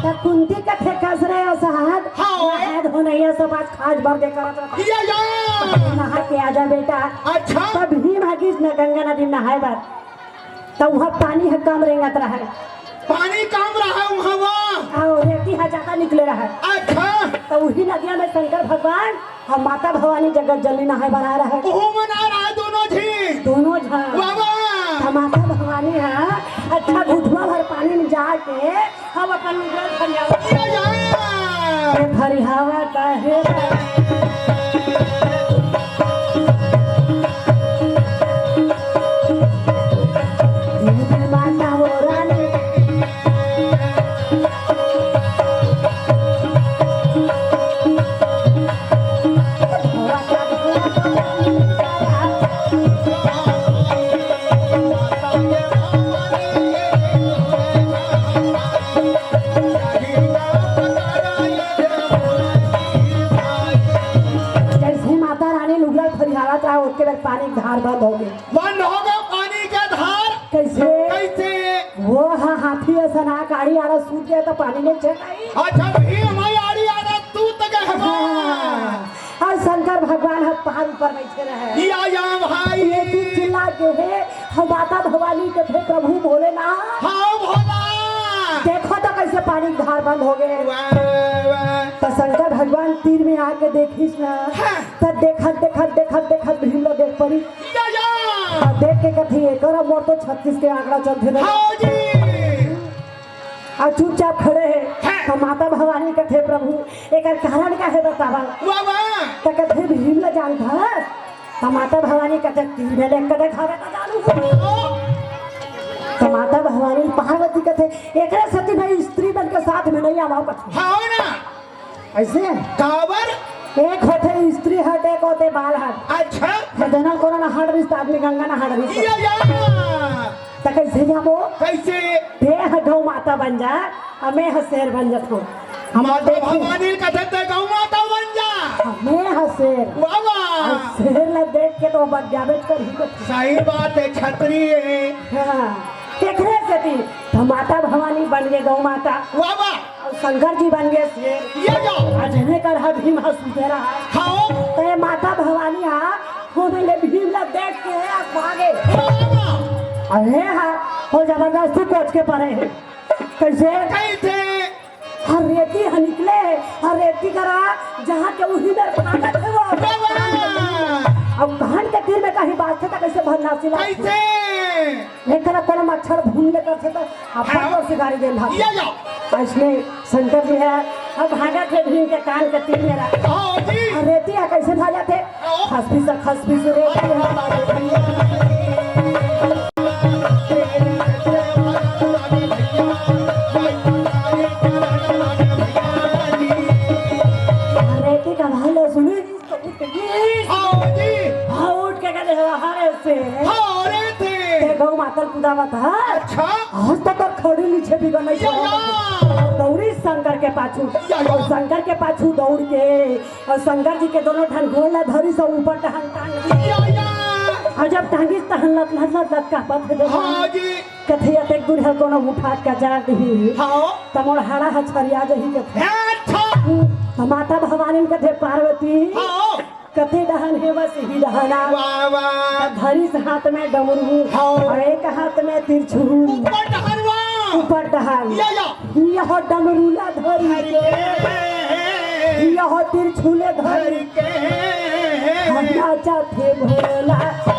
त कुंती कथे कस रे ओ साहब, हाँ। नहाए धोनैया सब आज खाज भर दे करत रहता। या, या। नहा के आजा बेटा। अच्छा। तब भीम ह गिस न गंगा नदी नहाए बर। त उहाँ पानी ह कम रेंगत रहय। पानी कम रहय उहाँ वा। अउ रेती ह जादा निकले रहय। अच्छा। त उही नदिया में शंकर भगवान अउ माता भवानी जगत जननी नहाए बर आए रहय। ओहू मन आए रहय दोनों झी। दोनों झन। वाह, वाह। त माता भवानी ह अच्छा घुटवा भर पानी में जाके हम अपन उजर फरियावत या, या। ये फरियावत हे। ये माता वो रानी। जैसे माता रानी लुगरा फरियावत रहा, ओतके बेर पानी के धार बंद हो गे। बंद हो गे पानी के धार। कैसे? कैसे? वो हा हाथी असन आड़ी आड़ा सूत गे त पानी नहीं छेकाई। अच्छा, भीम ह आड़ी आड़ा सूत गे हवा। हाँ। अउ शंकर भगवान ह पहाड़ ऊपर बइठे रहय। या, या भाई। ये चीज चिल्ला के हे, हम माता भवानी कथे, "प्रभु भोलेनाथ।" हाँ, भोला। देखो त कइसे पानी के धार बंद हो गे। वाह, वाह। त शंकर भगवान तीर में आके देखिस ना, हाँ। त देखत, देखत, देखत, देखत भीम ल देख परिस। या, या। अउ देख के कथे, "एकर मोर तो छत्तीस के आंकड़ा चलथे।" हाँ जी। अउ चुपचाप खड़े हे। हाँ। त माता भवानी कथे, "प्रभु, एकर कारण का हे बतावा?" वाह, वाह। त कथे, "भीम ल जानथस?" त माता भवानी कथे, "तीर में ले कथे खावे त जानू।" त माता भवानी पार्वती कथे, "एकरे सेती मैं स्त्री बन के साथ में नइ आवा," कथे। हाँ ना। अइसे? काबर? एक होथे स्त्री हट, एक होथे बाल हट। अच्छा। हे दोनों कोनो नइ हट रिहिस त आदमी गंगा नइ हट रिहिस। या, या। त कइसे जाबो? कइसे? तें ह गौ माता बन जा, अउ मैं ह शेर बन जाथों। हम माता देखे। भवानी कथे तें गौ माता बन जा। मैं ह शेर। वाह, वाह। अउ शेर ला देख के तो बग्याबेच करही। सही बात हे, छतरी हे। हाँ, एकरे सेती त माता भवानी बन गे गौ माता। वाह, वाह। अउ शंकर जी बन गे शेर। या, या। अउ जने कर ह भीम ह सुतेरा हे। हाँ। त ए माता भवानी ह होमे ले भीम ला देख के अकबा गे। हाँ। अरे हाँ, ओ जबरदस्ती कोच के परे हे। कइसे? कइसे? हर रेती ह निकले हे, हर रेती करा जहाँ के उही मेर भागत हे वो। वाह, वाह। अउ कान के तीर में कहीं बाजथे त कइसे भन्नासी लागथे। कइसे? एकरा कोनो मच्छर भून ले करथे त अपन हाँ। ओर से गारी देन भाग। या, या। अइसने शंकर जी ह अब भागत हे भीम के कान के तीर मेर। हाँ जी। अउ रेती ह कइसे भागथे? हाँ। खसफिस, खसफिस रेती ह। अउ रेती का भाग ले सुनी। तो उठ गई। हाँ जी। हाँ, उठ के कथे, "अरे शेर, हाँ, अरे शेर। तें गौ माता ल कुदावत हस?" अच्छा। आज तो तोर खड़ी नीचे भी नइ या, छोड़ों। या। दौड़ी शंकर के पाछू। या, या। अउ शंकर के पाछू दौड़ के, अउ शंकर जी के दोनों ठन गोड़ ला धरिस अउ ऊपर टहन टांग दिस। या, या। अउ जब टांगिस तहन लत लत लत लत कांपत हे। हाँ जी। कथे अतेक दूर ह कोनो गुफा के कचार दिही। हाँ। त मोर हाड़ा ह छरिया जही कथे। अच्छा। त माता भवानी कथे पार्वती। हाँ। कथे डहन हे बस ही डहना। वाह, वाह। त धरिस हाथ में डमरू। हाँ। अउ एक हाथ में तिरछुल। ऊपर डहन वाह। ऊपर डहन। या, या। यह डमरू ला धरी। धरी के। यह तिरछुल धरी। धरी के। हम नाचत हे भोला।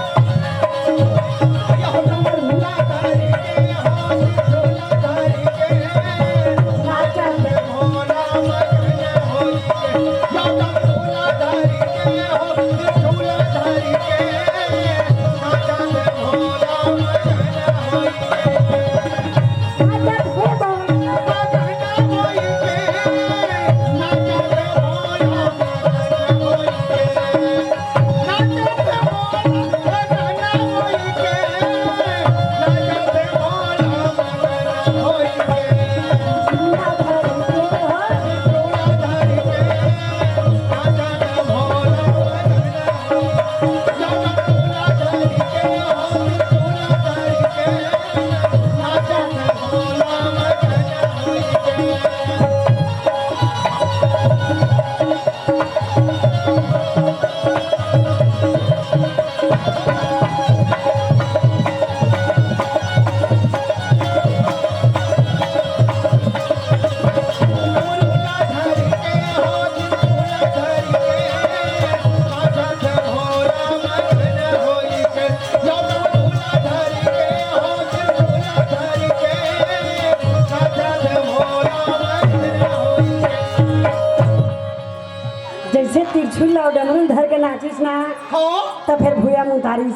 जइसे तिरछुल अउ डमरू धर के नाचिस ना, हाँ। त फेर भुइयां म उतारिस।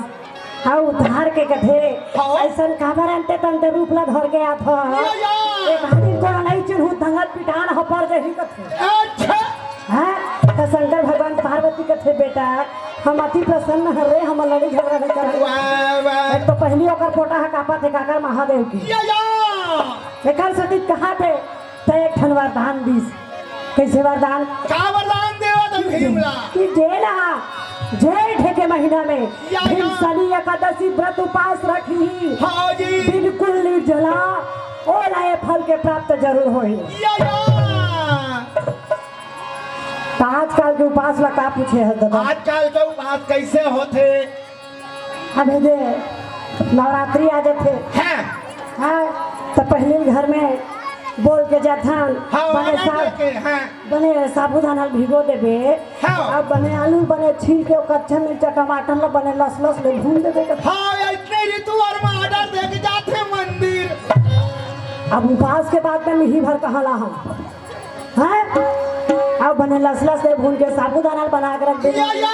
हाँ, उतार के कथे, हाँ। अइसन काबर अंते तंते रूप ला धर के आथस? या, या। एक दिन कोनो नइ चिन्हू, धंगत पिटान ह पर जही कथे। अच्छा। हाँ, त शंकर भगवान पार्वती कथे, "बेटा, हम अति प्रसन्न हन रे, हम लड़ई झगड़ा नइ करन।" वाह, वाह। एक तो पहिली ओकर पोटा ह कांपत हे, काकर महादेव के। या, या। एकर सेती कहाथे, त एक ठन वरदान दिस। कइसे वरदान? का वरदान देवत हे भीम ला? कि जेन ह जेठ के महीना में या, भीम या। शनि एकादशी व्रत उपास रखही, हाँ जी। बिल्कुल निर्जला, ओला ए फल के प्राप्त जरूर होही। या, या। त आजकल के उपास ला का पूछे हस दादा? आजकल के उपास कइसे होथे? अबे दे, नवरात्रि आ जाथे। हाँ। हाँ, त पहिली घर में बोल के जाथन, हाँ, बने order सा-, देके, हाँ। बने साबूदाना ल भिगो देबे। हाँ। अब बने आलू, बने छील के, कच्चा मिर्चा, टमाटर ल बने लस लस ले भून देबे। हाँ, अइसने ऋतु अउ में order देके जाथे मंदिर। अब उपास के बाद में मिही भर कहाँ ला हम, हैं? अब बने लसलस से भून के साबूदाना बना के रख दे। या, या।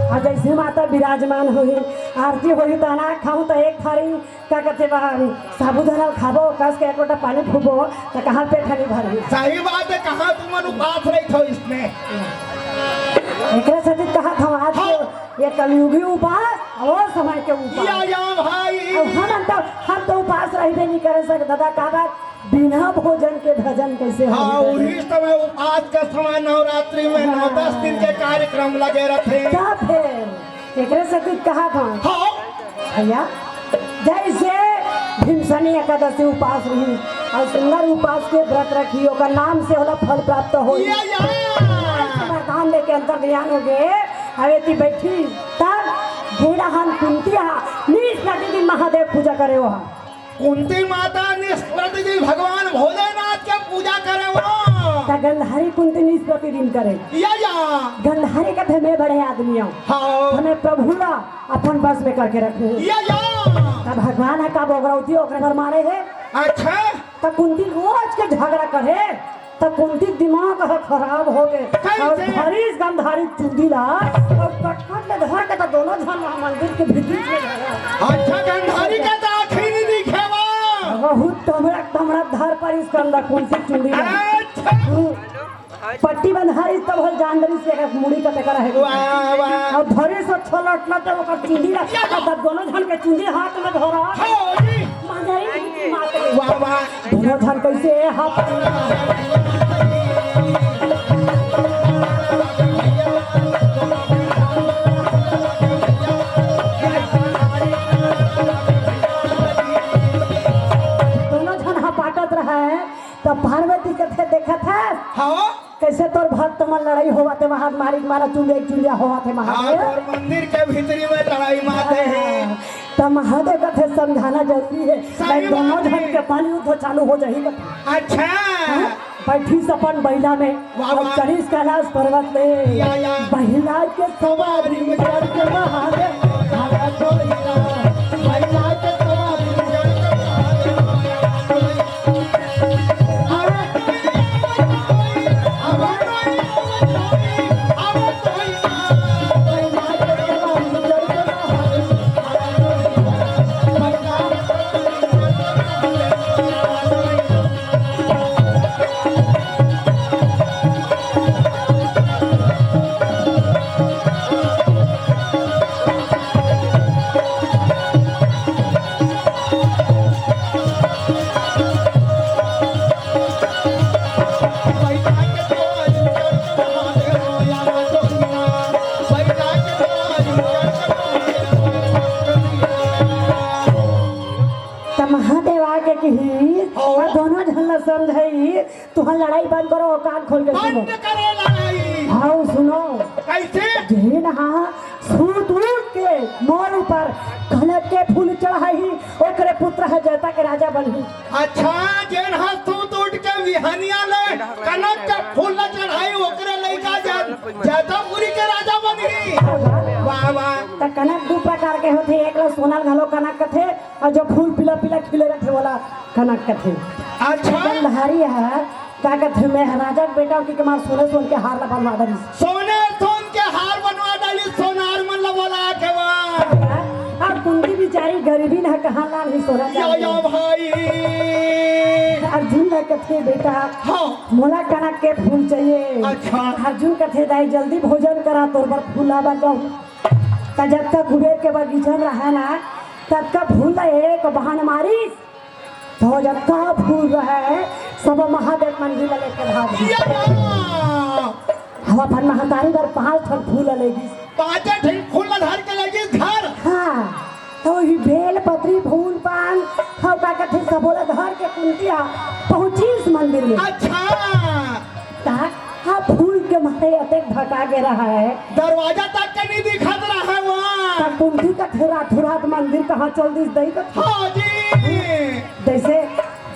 और जैसे माता विराजमान होही, आरती होही, तो अनाज खाऊं तो एक थारी, का कहते बा, साबूदाना खाबो, कस के एक लोटा पानी फूबो, तो कहाँ पेट हनी भरही? सही बात है, कहाँ तुमन उपास रही थो इसमें? एकरे सेती कहा था आज के हाँ। ये कलयुगी उपास और समय के उपास। या, या भाई। अब हम तो, हम तो उपास रहबे नहीं करे सक दादा, का बात? बिना भोजन के भजन कैसे हो? हाँ, वही समय उपास के समय नवरात्रि में नौ हाँ। दस दिन के कार्यक्रम लगे रहते हैं। क्या फिर? एकरे सेती कहा था। हाँ। भैया, जैसे भीमसनी एकादशी उपास रही और सुंदर उपास के व्रत रखी, ओकर नाम से होला फल प्राप्त हो। या, या। वरदान दे के अंतर ध्यान हो गए, अबे ती बैठी, तब भेड़ा हन कुंती हा, नीस प्रतिदिन महादेव पूजा करे हो हा। कुंती माता नीस प्रतिदिन भगवान भोलेनाथ के पूजा करे हो। त गंधारी कुंती नीस प्रतिदिन करे। या, या। गंधारी कथे मैं बड़े आदमी हूँ। हाँ। हमें प्रभु ला अपन बस में करके रखू। या, या। तब भगवान ह का बोगरौती ओकरे बर मारे हे। अच्छा। त कुंती रोज के झगड़ा करे, त कुंती दिमाग ह खराब हो गए। कैसे? और धरिस गंधारी चुंदी ला, और कटकट ले धर के त दोनों झन वहाँ मंदिर के भीतर में झगड़ा। अच्छा, गंधारी का त आँखी नहीं दिखे बा। बहुत तमड़ा तमड़ा धर परिस कंधा कुंती चुंदी ला। अच्छा। हम्म। पट्टी बंधारिस तब हल जान डरिस के मुड़ी का टेका रहे। वाह, वाह। और धरिस और छलटना तब ओकर चुंदी रख, या। तब दोनों झन के चुंदी हाथ में धरा। हाँ जी। मांझारी की मार के। वाह, वाह। दोनों झन कैसे हाथ दोनों झन हपाटत रहे, तब पार्वती कथे देखत है। हाँ। कैसे तोर भक्त मन लड़ाई होवत हे, वहां मारी मारा चुंदिया चुंदिया होवत हे महादेव। हाँ, तोर मंदिर के भीतरी में लड़ाई माते हैं। हाँ, त महादेव कथे समझाना जरूरी है। सही नहीं, दोनों बात है। झन के पानी युद्ध चालू हो जाही कथे। अच्छा। हाँ, बैठिस अपन बइला में, वाह, अब वाह। चढ़िस कैलाश पर्वत में। या, या। बइला के सवारी में चढ़ के महादेव, महादेव, बइला के सवारी में चढ़ के महादेव। त महादेव आके कही, हाँ। और दोनों झन ला समझाई, तुहर लड़ाई बंद करो और कान खोल के सुनो। बंद करो लड़ाई। हाँ, सुनो। कैसे? जेन हा सूत उठ के मोर ऊपर कनक के फूल चढ़ाही, ओकरे पुत्र ह जैता के राजा बनही। अच्छा, जेन हा सूत उठ के बिहनिया ले कनक के फूल ल चढ़ाही, ओकरे लइका जै-, जैतापुरी के राजा बनही। वाह, वाह। त कनक दू प्रकार के होथे, एक ल सोना घलो कनक कथे, अउ जो फूल पीला पीला खिले रथे, ओला कनक कथे। अच्छा। गंधारी ह का कथे, मैं राजा के बेटा हूँ कि मार सोने सोन के हार ला बनवा डालिस। सोने सोन के हार बनवा डालिस, सोनार मन ला बोला के बा। अब कुंती बिचारी गरीबी न कहाँ लानही सोना या, चांदी। या भाई। अर्जुन ला कथे, बेटा, हाँ। मोला कनक के फूल चाहिए। अच्छा। अर्जुन कथे, दाई जल्दी भोजन करा, तोर बर फूल लाबर जाहूँ। त जतका कुबेर के बगीचा में रहे ना, ततका फूल ला एक बाण मारिस, तो जतका फूल रहे, सब महादेव मंदिर ला लेके भाग गे। या! हम अपन महतारी बर पाँच ठन फूल ला ले गिस। पाँचे ठन फूल ला धर के ले गिस घर। हाँ, तो ही बेल पत्री फूल पान, हम का कथे, सबो ला धर के कुंती हा पहुँचिस मंदिर में। अच्छा। ता, हाँ, फूल के मारे अतेक भका गे रहा है। दरवाजा तक के नहीं दिखत रहा है वहाँ। तब कुंती कथे रातों रात मंदिर कहाँ चल दिस दई कथे। हाँ जी। जैसे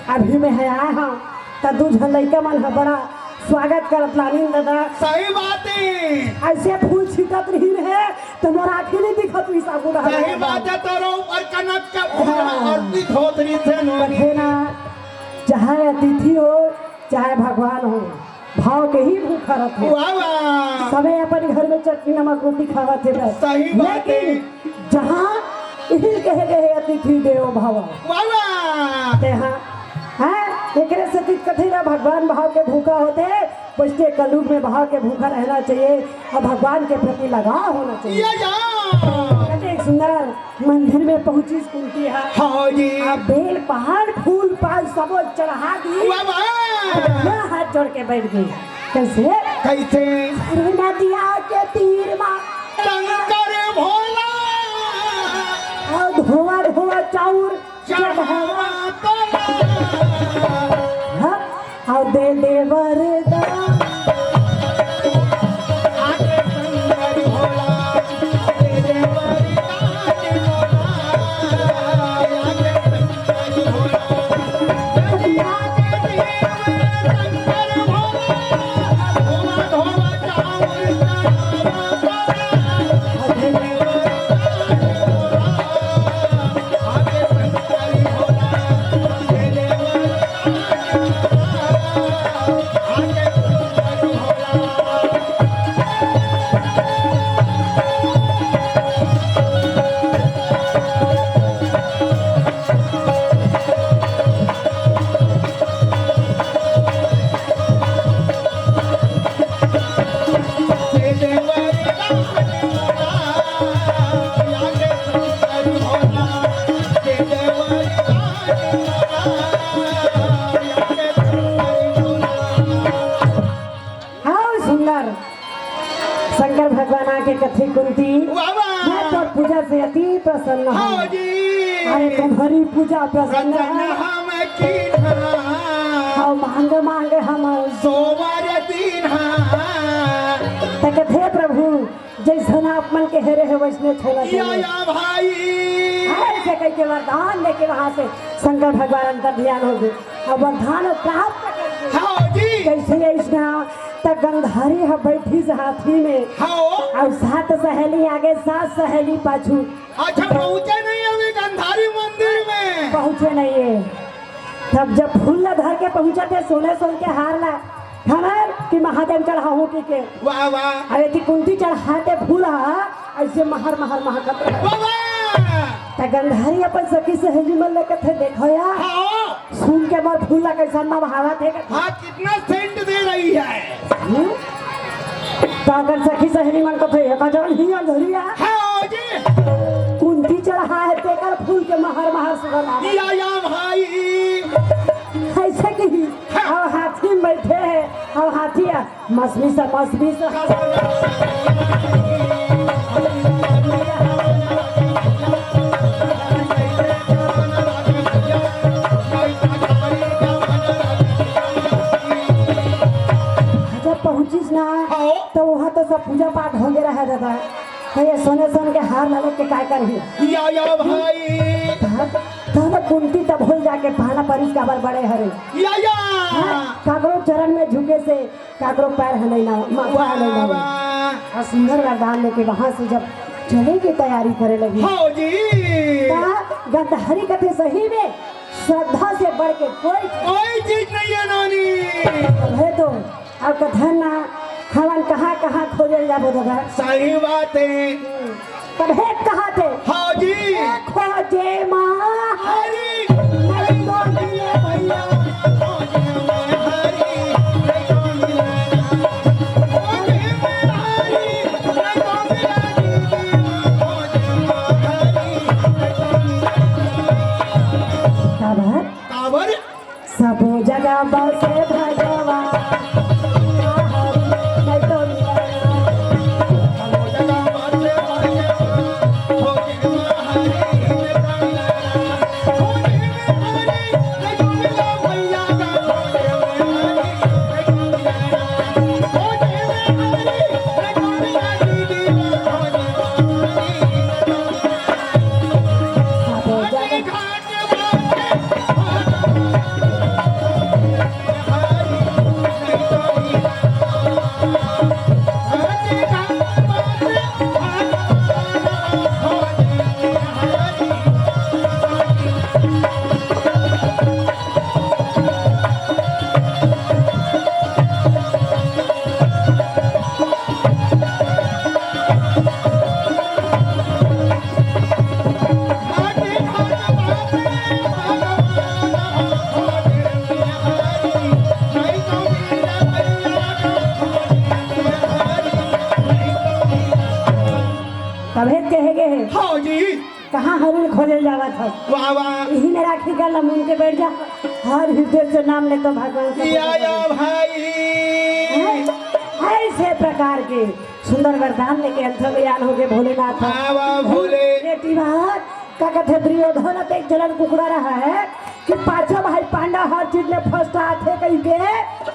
अभी मैं है आए हाँ, त दू झन लइका मन ह बड़ा स्वागत करत लानिन दादा। सही बात है। ऐसे फूल छिटत रही रहे, त मोर आँखी नहीं दिखत रही साबुन रहा सही है। बात है, तोरो ऊपर कनक का फूल हाँ। अर्पित होत रही थे नोनी। कथे ना, चाहे अतिथि हो, चाहे भगवान हो, भाव के ही भूखा रथे। वाह, वाह। सबे अपन घर में चटनी नमक रोटी खावत हे बस। सही बात हे। लेकिन जहाँ इही कहे गए हे, "अतिथि देवो भव।" वाह, वाह। तेहा, हाँ, एकरे सेती कथे ना, भगवान भाव के भूखा होथे, बइसके कलयुग में भाव के भूखा रहना चाहिए और भगवान के प्रति लगाव होना चाहिए। या, या। कतेक सुंदर मंदिर में पहुंचिस कुंती ह। हाँ जी। आ बेल पान, फूल पान सबो चढ़ा दी। वाह, वाह। अब हाथ जोड़ के बैठ गई। कैसे? कैसे? अरे नदिया के तीर मा शंकर भोला। और धोवा धोवा चाउर चढ़ावा तोला। हाँ, और दे दे वरदान। आके शंकर भोला, दे दे वरदान भोला। आके शंकर भोला, आके शंकर भोला। धोवा धोवा चाउर चढ़ावा तोला। हाँ, सुंदर। शंकर भगवान आके कथे कुंती, वाह, वाह। मैं तोर पूजा से अति प्रसन्न हूँ। हाँ जी। अरे तुम्हारी पूजा प्रसन्न प्रसन्न है। हम कीन्हा। और मांग मांग हम सोवर दीन्हा। त कथे प्रभु, जैसन आप मन के हेरे हे वैसने छोला या, चाहिए। या भाई। ऐसे कह के वरदान लेके वहां से शंकर भगवान अंतर ध्यान हो गए और वरदान प्राप्त कर गए। हाँ जी। जैसे ऐसना त गंधारी ह बैठी से हाथी में। हाँ। और सात सहेली आगे, सात सहेली पाछू। अच्छा, पहुंचे नहीं अभी गंधारी मंदिर में। पहुंचे नहीं है। तब जब फूल ला धर के पहुंचत हे, सोने सोन के हार ला, खबर कि महादेव चढ़ाहूं की के। वाह, वाह। अरे ती कुंती चढ़ाते फूल हा, ऐसे महर महर महकत रहे। वाह, वाह। त गंधारी अपन सखी सहेली मन ले कथे, "देखो यार, हाँ। सुन के मोर फूल ला कैसन महकावत हे।" हाँ, कितना सेंट दे रही है। हम्म? त अगर सखी सहेली मन कथे, "एक जन ही अंधरिया।" हाँ जी। कुंती चढ़ा है, तेकर फूल के महर महर सुगंध आ रहा। या, या भाई। ऐसे कि हाँ। और हाथी में बैठे हैं, और हाथी आ, मसमी सा, मसमी सा। जब पहुंचिस ना, हाँ। तो वहाँ तो सब पूजा पाठ हो गया है दादा। तो ये सोने सोन के हार ला लेके काय करही? या, या भाई। तब, तब कुंती तब भूल जाके पाना परिस काबर बड़े हरे। या, या। हाँ, काकरो चरण में झुके से, काकरो पैर हलैना, माथा वाह, हलैना। वाह। और सुंदर वरदान लेके वहां से जब चले के तैयारी करे लगी। हाँ जी। त गंधारी कथे सही में श्रद्धा से बढ़ के कोई कोई चीज नहीं है नानी। है तो अब कथन ना, हमन कहाँ कहाँ खोजे जाबो दादा? सही बात है। तब हे कहा थे? हाँ जी। खोजे माँ हरी। नहीं तो मिले भैया। खोजे माँ हरी, नहीं तो मिले। खोजे माँ हरी, नहीं तो मिले। खोजे माँ हरी, नहीं तो मिले। काबर? काबर? सबो जगह बसे भगवान। अभेद कहे गे हे। हाँ जी। कहाँ हरिन खोजे जावत हस? वाह, वाह। इही में राखी गला मुन के बैठ जा। हर हृदय से नाम ले तो भगवान से या, बोल। या भाई। हैं? ऐसे प्रकार के सुंदर वरदान लेके अंतर ज्ञान हो गए भोलेनाथ। वाह, वाह, भोले। बेटी बात, का कथे दुर्योधन अतेक जलन कुकड़ा रहा है कि पांचों भाई पांडव हर चीज में फर्स्ट आथे कहि के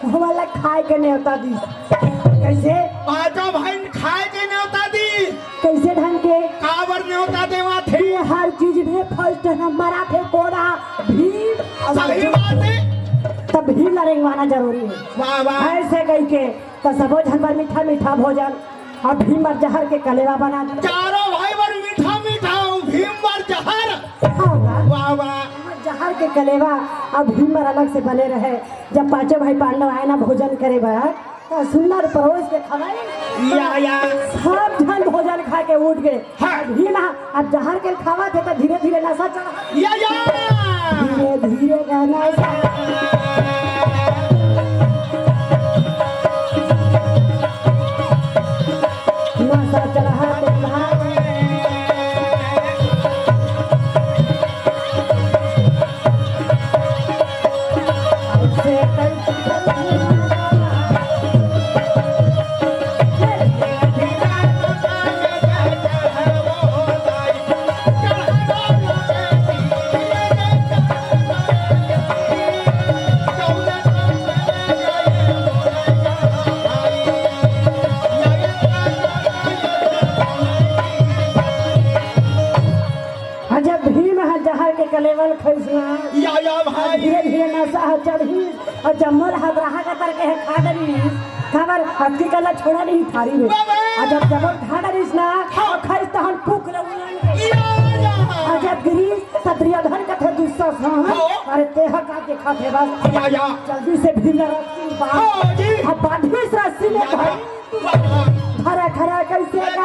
हमला खाए के नेवता दी। कैसे? पांचों भाई खाए के नेवता दी। कैसे ढंग के? काबर नेवता देवा थे? ये हर चीज में फर्स्ट नंबर आथे कोड़ा भीम। सही बात है। तब भीम ला रेंगवाना जरूरी है। वाह, वाह। ऐसे कहि के तो सबो झन बर मीठा मीठा भोजन और भीम बर जहर के कलेवा बना दे। चारों भाई बर मीठा मीठा और भीम बर जहर। हाँ, वाह। वाह, वाह। जहर के कलेवा अब भीम बर अलग से बने रहे। जब पांचों भाई पांडव आए ना भोजन करे बर, तो सुंदर परोस के खवाए। या, या। सब झन भोजन खा के उठ गए। हाँ। अब ही ना, अब जहर के खावा थे तो धीरे धीरे नशा चढ़ा। या, या। धीरे धीरे गाना सा। नशा चढ़ा के भाग। हाँ, जब भीम ह जहर के कलेवा ल खइस ना, या, या भाई। धीरे धीरे नशा ह चढ़िस, अउ जम्मो ल हथराहा कतर के ह खा डरिस। काबर अतकी कला छोड़ा नहीं थारी में। बाबा। अउ जब जम्मो ल खा डरिस ना, हाँ। अउ खइस तहन फूक ले उलंग के। या, या। अउ जब गिरिस, त दुर्योधन कथे दुस्साहस, हाँ। हाँ। अरे तेह का देखा थे बस। या, या। जल्दी से भीम ला रस्सी बांध। हाँ जी। अब बांधिस रस्सी में या, भाई। या। खरा खरा कैसे गा? खरा कैसे गा?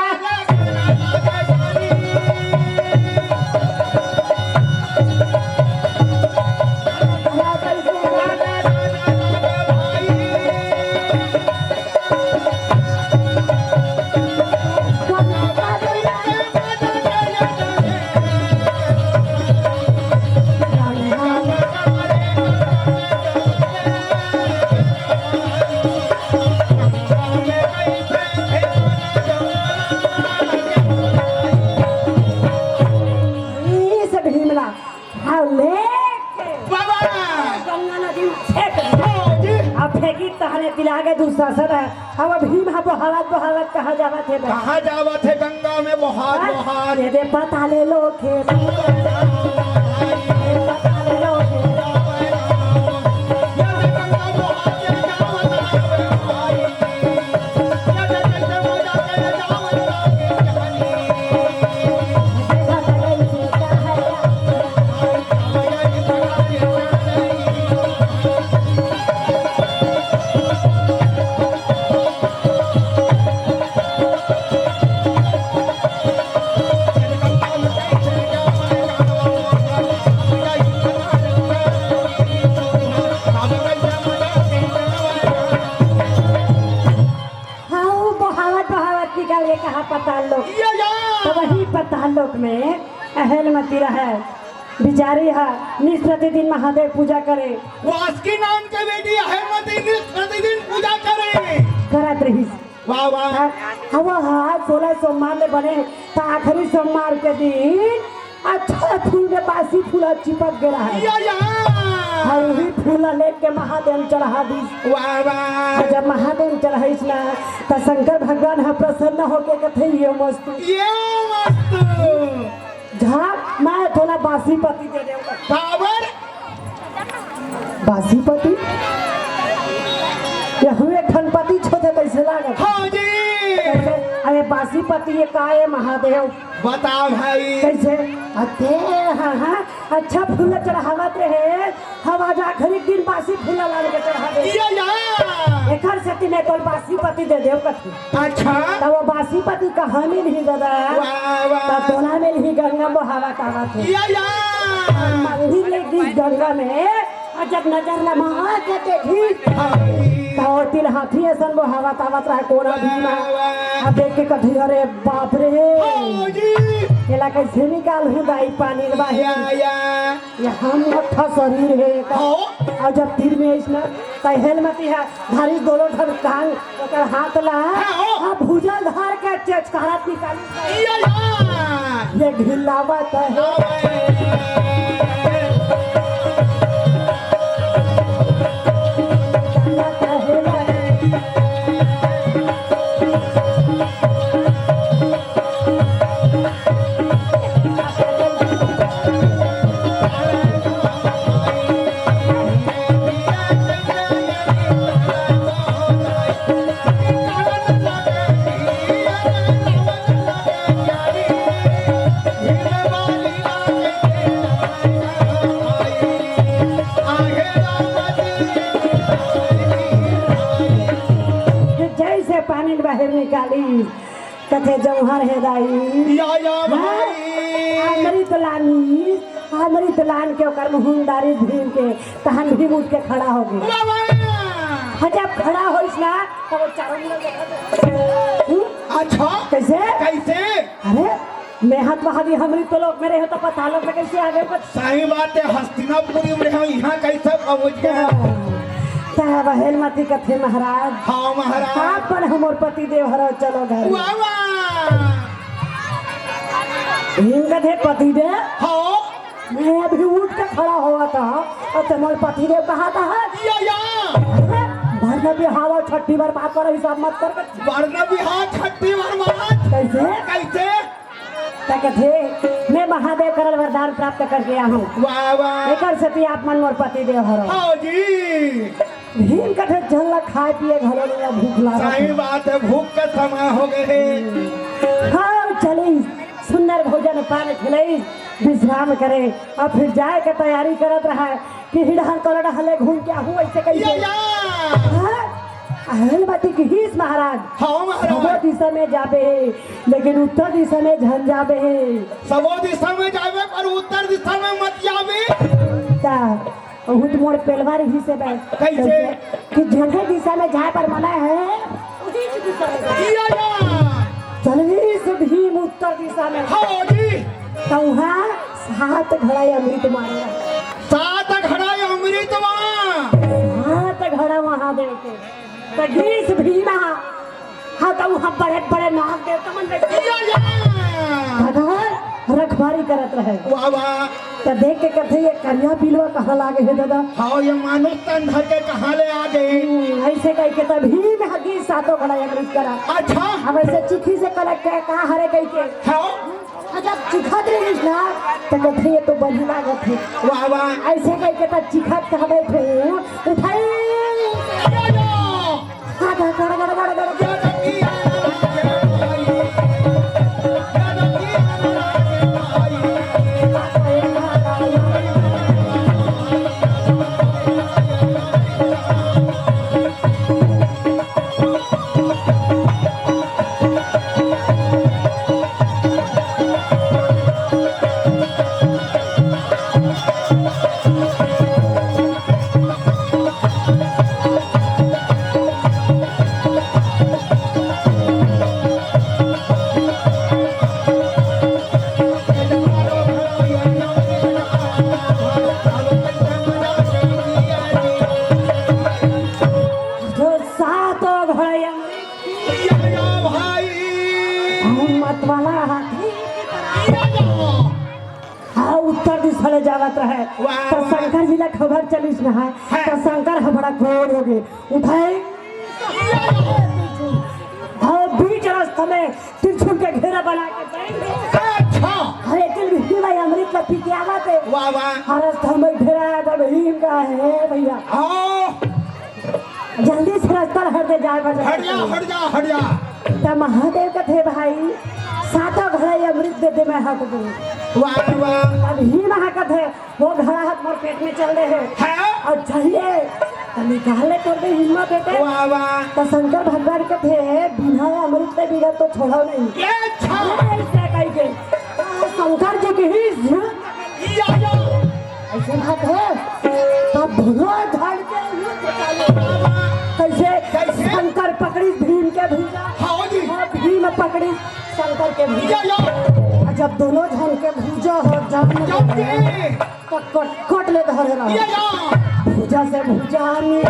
इस भीमला हाँ लेके बाबा। गंगा नदी में फेंक दे। हाँ जी। अब फेंकी तहने तिला के दुस्साहस है। अब भीम हा बोहावत बोहावत कहाँ जावत हे बे? कहाँ जावत हे गंगा में बोहात हाँ? बोहात? ये दे पता ले लो के। ये दे पता ले लो के। हाँ, वो बहावत बहावत निकल गए कहाँ पताल लोक। या, या। तो वही पताल लोक में अहलमती रहे, बिचारी हा निस प्रतिदिन महादेव पूजा करे। वासुकी नाम के बेटी अहलमती निस प्रतिदिन पूजा करे। करत रहिस। वाह, वाह। हाँ, हवा हा सोलह सोमवार ले बने, त आखिरी सोमवार के दिन अच्छा फूल में बासी फूल चिपक गया है। या, या। हाँ, वही फूल लेके महादेव चढ़ा दी। वाह, वाह। जब महादेव चढ़ाइस ना, त शंकर भगवान हा प्रसन्न होके कथे, "ये मस्त।" ये मस्त। झाड़, मैं तोला बासी पति दे देंव। काबर? बासी पति? ये हुए ठन पति छोटे कैसे लागत? हाँ जी। कैसे? अरे बासी पति ये का है महादेव? बता भाई। कैसे? अते, हाँ, हाँ, अच्छा फूल चढ़ावत रहे, हम आज आखिरी दिन बासी फूल लान के चढ़ा दे। या, या। एकर सेती मैं तोल बासी पति दे देव कथी। अच्छा। त वो बासी पति कहाँ मिलही दादा? वाह, वाह। त तोला मिलही गंगा बोहावत आवत हे। या, या। मंदिर ले गिस गंगा में, अउ जब नजर लमा के देखिस, हाँ। तो तिल हाथी असन बोहावत आवत रहा कोना भीमा। वाह, वाह। अब देख के कथे, "अरे बाप रे, हाँ जी। एला कैसे निकालहूँ दाई पानी ल बाहिर?" या, या। ये हम मोटा शरीर हे का? हाँ। अउ जब तीर में अइस ना, त हेलमती ह धारिस दोनों ठन कान, ओकर हाथ ला, हाँ, हाँ। अब भुजा धार के चेचकारत निकालिस। या, या। ये घिलावत हे। जइसे पानी ल बाहिर निकालिस, कथे, "जौहर हे दाई।" या, या, हाँ, भाई। अमृत लानिस, अमृत लान के ओकर मुँह म डारिस भीम के, तहन भीम उठ के खड़ा होगे। वाह, वाह। हाँ, जब खड़ा होइस ना, तब वो चारों मुड़ा देखत। हम्म? अच्छा। कैसे? कैसे? अरे, मैं हा त वहाँ भी अमृत लोक में रहे हों त पाताल लोक में कैसे आ गे? सही बात हे, हस्तिनापुरी में रहे हों, यहाँ कैसे पहुँच गे? तब हेलमती कथे, "महाराज, हाँ महाराज। आप मन ह मोर पति देव हरव, चलो घर।" वाह, वाह। भीम कथे, "पति देव?" हाँ। मैं अभी उठ के खड़ा होवत हँव अउ तैं मोला पति देव कहत हस? या, या। अरे, भर न बिहाव छट्ठी बार बात कर, हिसाब मत कर। भर न बिहाव छट्ठी बार बात। कैसे? कैसे? त कथे, "मैं महादेव करा ले वरदान प्राप्त करके आए हँव।" वाह, वाह। एकर सेती आप मन मोर पति देव हरव। हाँ जी। भीम कथे, "झन ला खाए पिए घलो नइ हे, भूख लागत हे।" सही बात हे, भूख के समय हो गे हे। हाँ, चलिस, सुंदर भोजन पान खिलाइस, विश्राम करे, अउ फिर जाए के तैयारी करत रहय कि हिड़हन कलड़ हले घूम के आहूँ, अइसे कहिके। या, या। हाँ? अहल बाटी किहिस महाराज, हाँ महाराज। सबो दिशा में जाबे हे, लेकिन उत्तर दिशा में झन जाबे हे। सबो दिशा में जाबे, पर उत्तर दिशा में मत जाबे। त बहुत मोर पेलवा रहिस हे बे। कैसे? कि जेन दिशा में जाए बर मना हे, उही दिशा में जा। या, या। चलिस भीम उत्तर दिशा में। हाँ जी। त उहाँ सात घड़ा अमृत मारे। सात घड़ा अमृत मा। सात घड़ा महादेव के। त गिस भीम हा। हाँ, त उहाँ बड़े-बड़े नाग देवता मन बइठे। या, या। दादा, रखवारी करत रहय। वाह, वाह। त देख के कथे, "ये करिया बिलवा कहाँ लागे हे दादा?" हाँ, ये मानुष तन धर के कहाँ ले आ गे? हम्म, अइसे कहिके त भीम ह गिस सातों घड़ा अमृत करा। अच्छा। अब अइसे चिखिस हे कलक के, "का हरे?" कहिके। हाँ। अउ जब चिखत रहिस ना, त कथे, "ये तो बलि लागत हे।" वाह, वाह। अइसे कहिके त चिखत कहाँ बइठे, उठाई। या, या। जो सातों घड़ा अमृत या, या भाई। हम मत वाला हाथी। या, या। हाँ, उत्तर दिशा ले जावत रहय। वाह, त वाह। शंकर जी ला खबर चलिस ना, हाँ। त शंकर ह बड़ा क्रोध हो गे। उठाए। या, या। हाँ, बीच रास्ता में त्रिशूल के घेरा बना के बैठ गे। अच्छा। अरे, चल, भीम भाई, अमृत ला पी के आवत हे। वाह, वाह। अउ रस्ता में बइठे रहय, त भीम कहे, "हे भइया, हाँ। जल्दी से रस्ता हट दे, जाए बर हट जा, हट जा, हट जा।" त महादेव कथे, "भाई, सातों घड़ा अमृत दे दे, मैं हट दूँ।" वाह, वाह। त भीम हा कथे, वो घड़ा ह त मोर पेट में चल दे हे। हाँ। अउ चाहिए, त निकाल ले तोर में हिम्मत हे ते। वाह, वाह। त शंकर भगवान कथे, "बिना अमृत के बिना तो छोड़ो नहीं।" ये अच्छा। अइसे कहिके। त शंकर जी के ही या, या। अइसे बात हे। तब दोनों धड़ के युद्ध चालू। वाह, वाह। कैसे? पकड़ी शंकर के भुजा। या, या। अउ जब दोनों झन के भुजा ह जाम जम गे, गे। त कट, कट ले धरे रहा। या, या। भुजा से भुजा मिल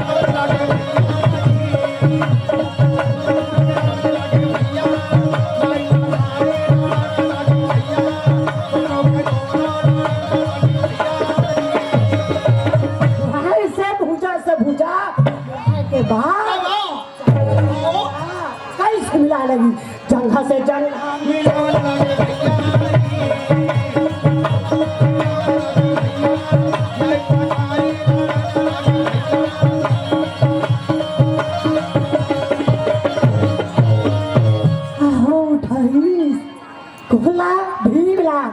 भाई से भुजा से भुजा के बाद कइसे मिला लगी? जंघा से जंघा मिला लगी। आहो उठाई, कोला भीमला।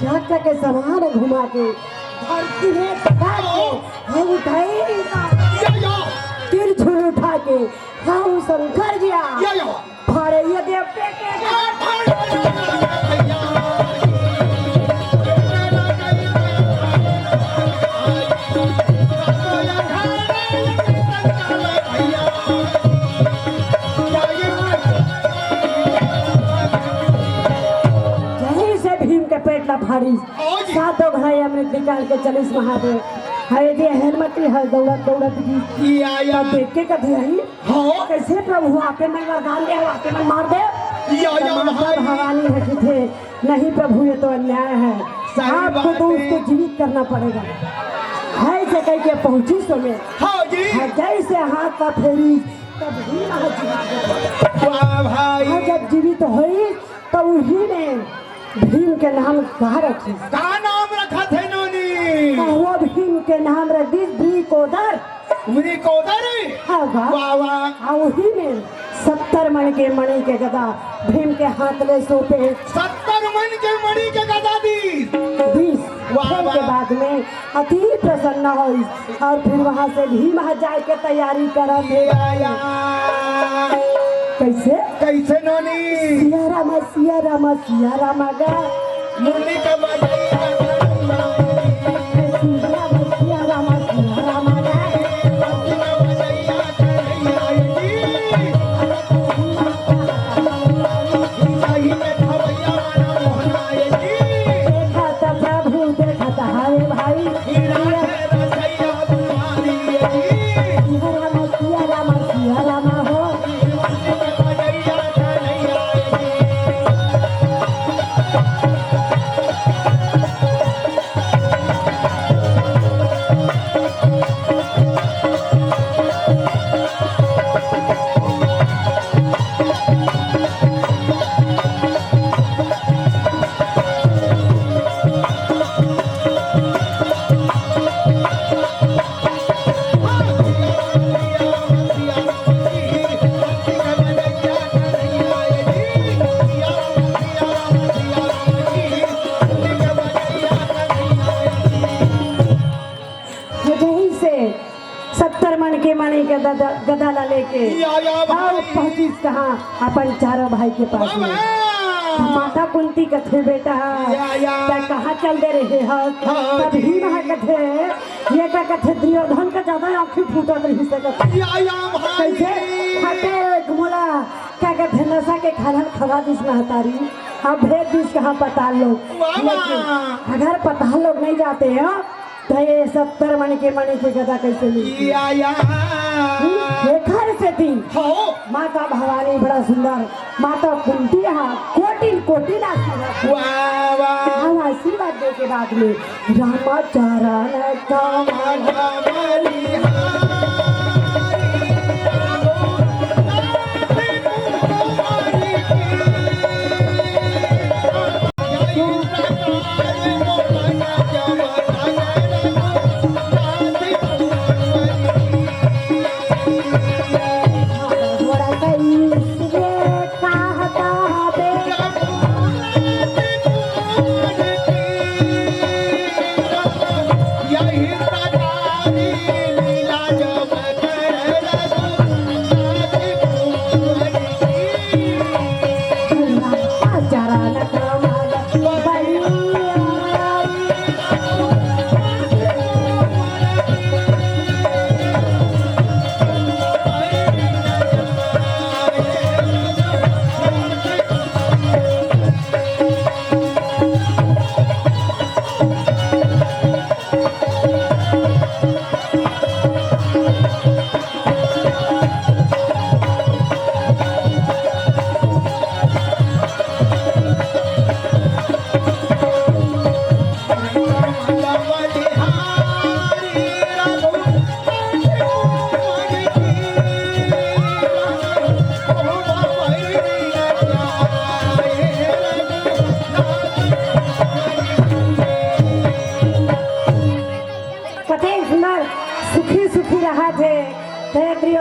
चक्र के समान घुमा के धरती में पटक के हम उठाई, या, या। त्रिशूल उठा के हम शंकर जी आ। या, या। फाड़े ये देवते के जही से भीम के पेट ला फाड़िस, सातों घाई अमृत निकाल के चलिस महादेव। हरे जे हेलमटी हर दौड़त दौड़त गिस। या, या। तब देख के कथे आई, हाँ। कइसे प्रभु आपे मन वरदान दे, आपे मन मार दे। या, या, त माता भाई। भवानी ह कथे, "नहीं प्रभु, ये तो अन्याय है। सही आपको बात तो है। उसको जीवित करना पड़ेगा।" हे से कहिके पहुंचिस ओमे। हाँ जी। हाँ, जइसे हाथ ला फेरिस, तब ही वहाँ जीवित हो गए। वाह भाई। हाँ, जब जीवित होइस, त उही में भीम के नाम का रखिस? का नाम रखत हे नोनी? अहो भीम के नाम रख दिस वृकोदर। वृकोदर? हाँ, वाह। वाह, वाह। आ उही में सत्तर मन के मणि के गदा भीम के हाथ ले सौंपे। सत्तर मन के मणि के गदा दिस। दिस। वाह, फेर के वाह। बाद में अति प्रसन्न होइस अउ फिर वहाँ से भीम ह जाए के तैयारी करत हे। या, या। कइसे? कइसे नोनी? सिया रामा, सिया रामा, सिया रामा गा। मुरली का बजैया। सिया रामा, सिया रामा, सिया रामा गा। मुरली का बजैया। देखत प्रभु देखत हवे भाई। सिया राम, सिया राम, सिया राम हो। जही से सत्तर मन के मणि के गदा, गदा ला लेके या, या, भाई। अउ पहुंचिस कहाँ? अपन चारों भाई के पास में। वाह। माता कुंती कथे, "बेटा, या, या। तैं कहाँ चल दे रहे हो?" हाँ, तब जी। भीम ह कथे, ये का कथे, दुर्योधन का ज्यादा आँखी फूटत रहिस हे कथे। या, या, भाई। कइसे? फटे एक मोला, का कथे, नशा के खाना खवा दिस महतारी, अब भेज दिस कहाँ? पाताल लोक। वाह, वाह। लेकिन अगर पाताल लोक नहीं जाते हो, त ये सत्तर मन के मणि के गदा कइसे मिलही? या, या। हम्म, एखर सेती हो। माता भवानी बड़ा सुंदर, माता कुंती हा कोटिन कोटिन आशीर्वाद। वाह, वाह। हम आशीर्वाद दे के बाद में रामाचरण कमल बलिहारी।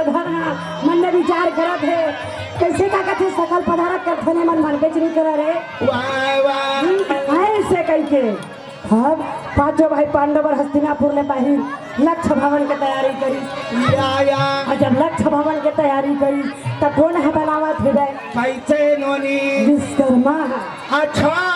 धन हा, मन में विचार करत हे, कइसे का कथे सकल पदारथ करथन, मन मन बेचनी करा रे। वाह, वाह। हम्म, ऐसे कहिके अब पांचों भाई पांडव हर हस्तिनापुर ले बाहिर लक्ष्य भवन के तैयारी करिस। या, या। अउ जब लक्ष्य भवन के तैयारी करिस, त कोन ह बनावत हेबे? कइसे नोनी? विश्वकर्मा ह। अच्छा।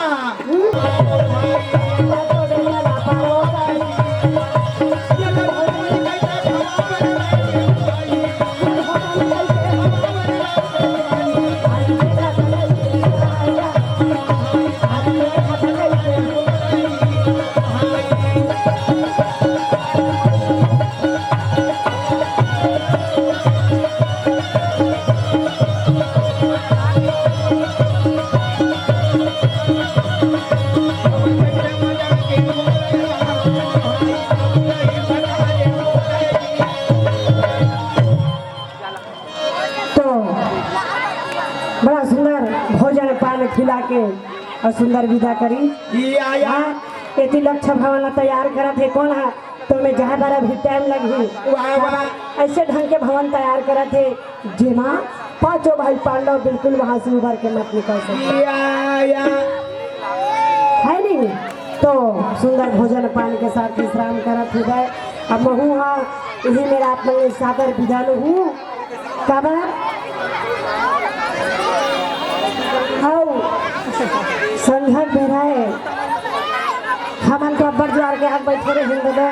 तो बड़ा सुंदर भोजन पान खिला के अउ सुंदर विदा करी। या, या। हाँ, एती लक्ष्य भवन ला तैयार करत हे, कोन ह? तो में जाए बर अभी टाइम लगही। वाह, वाह। अइसे ढंग के भवन तैयार करत हे, जेमा पांचों भाई पांडव बिल्कुल वहां से उबर के मत निकल सके। या, या। है नहीं? तो सुंदर भोजन पान के साथ विश्राम करत हुए अब महू हा इही मेर आप मन सादर विदा लूहूं। काबर? अउ संझा के बेरा ए, हमन तो अब्बड़ जुआर के आग बइठे रहिन ददा।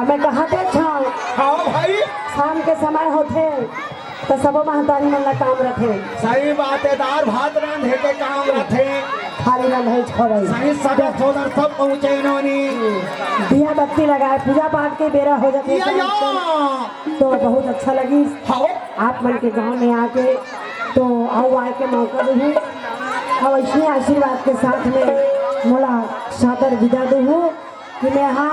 अब मैं कहा दे छाव। हाँ भाई। शाम के समय होथे, त सबो महतारी मन ला काम रथे। सही बात हे, दार भात रांधे के काम रथे। खाली रांधे छोड़े। सही, सगा सोदर सब पहुँचे नोनी। दिया बत्ती लगाए, पूजा पाठ के बेरा हो जाथे। या, या। तो बहुत अच्छा लगिस। हाँ। आप मन के गांव में आके, तो अउ आए के मौका देहू। अउ अइसने आशीर्वाद के साथ में मोला सादर विदा देहू। कि मैं हा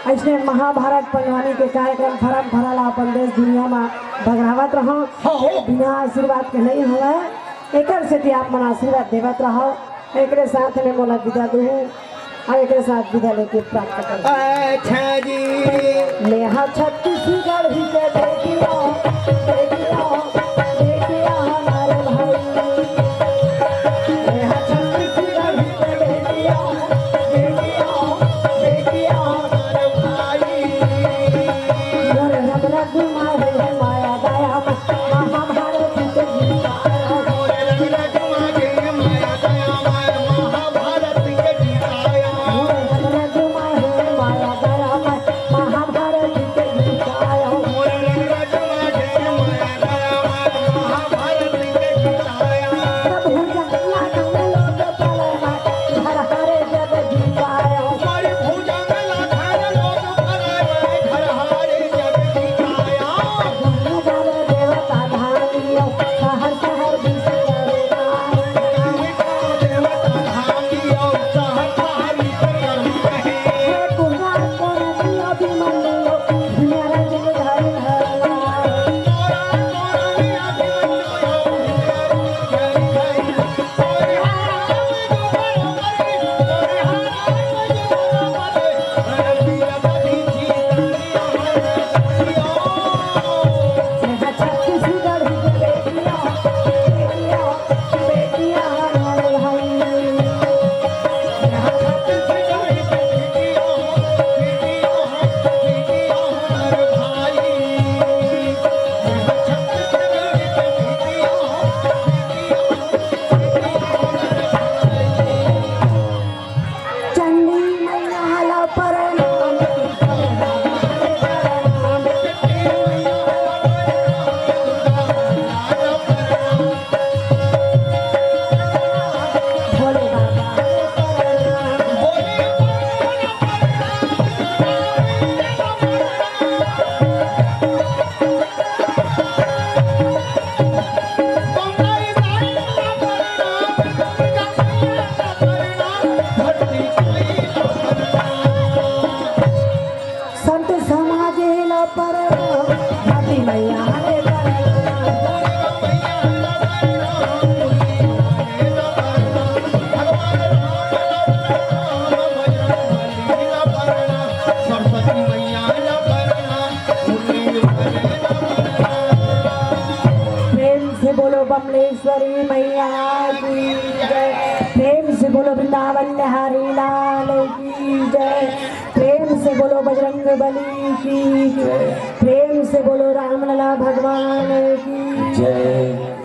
अइसने महाभारत पंडवानी के कार्यक्रम फरम फरा ला अपन देश दुनिया मा बगरावत रहूं। हाँ हो। बिना आशीर्वाद के नहीं होवय, एकर सेती आप मन आशीर्वाद देवत रहव। एकरे साथ में मोला विदा दूहू अउ एकरे साथ विदा लेके प्राप्त कर। अच्छा जी। मैं हा छत्तीसगढ़ ही के बेटिया, बेटिया, बेटिया हमारे भाई। कमलेश्वरी मैया की जय। प्रेम से बोलो वृंदावन बिहारी लाल की जय। प्रेम से बोलो बजरंग बली की जय। प्रेम से बोलो रामलला भगवान की जय।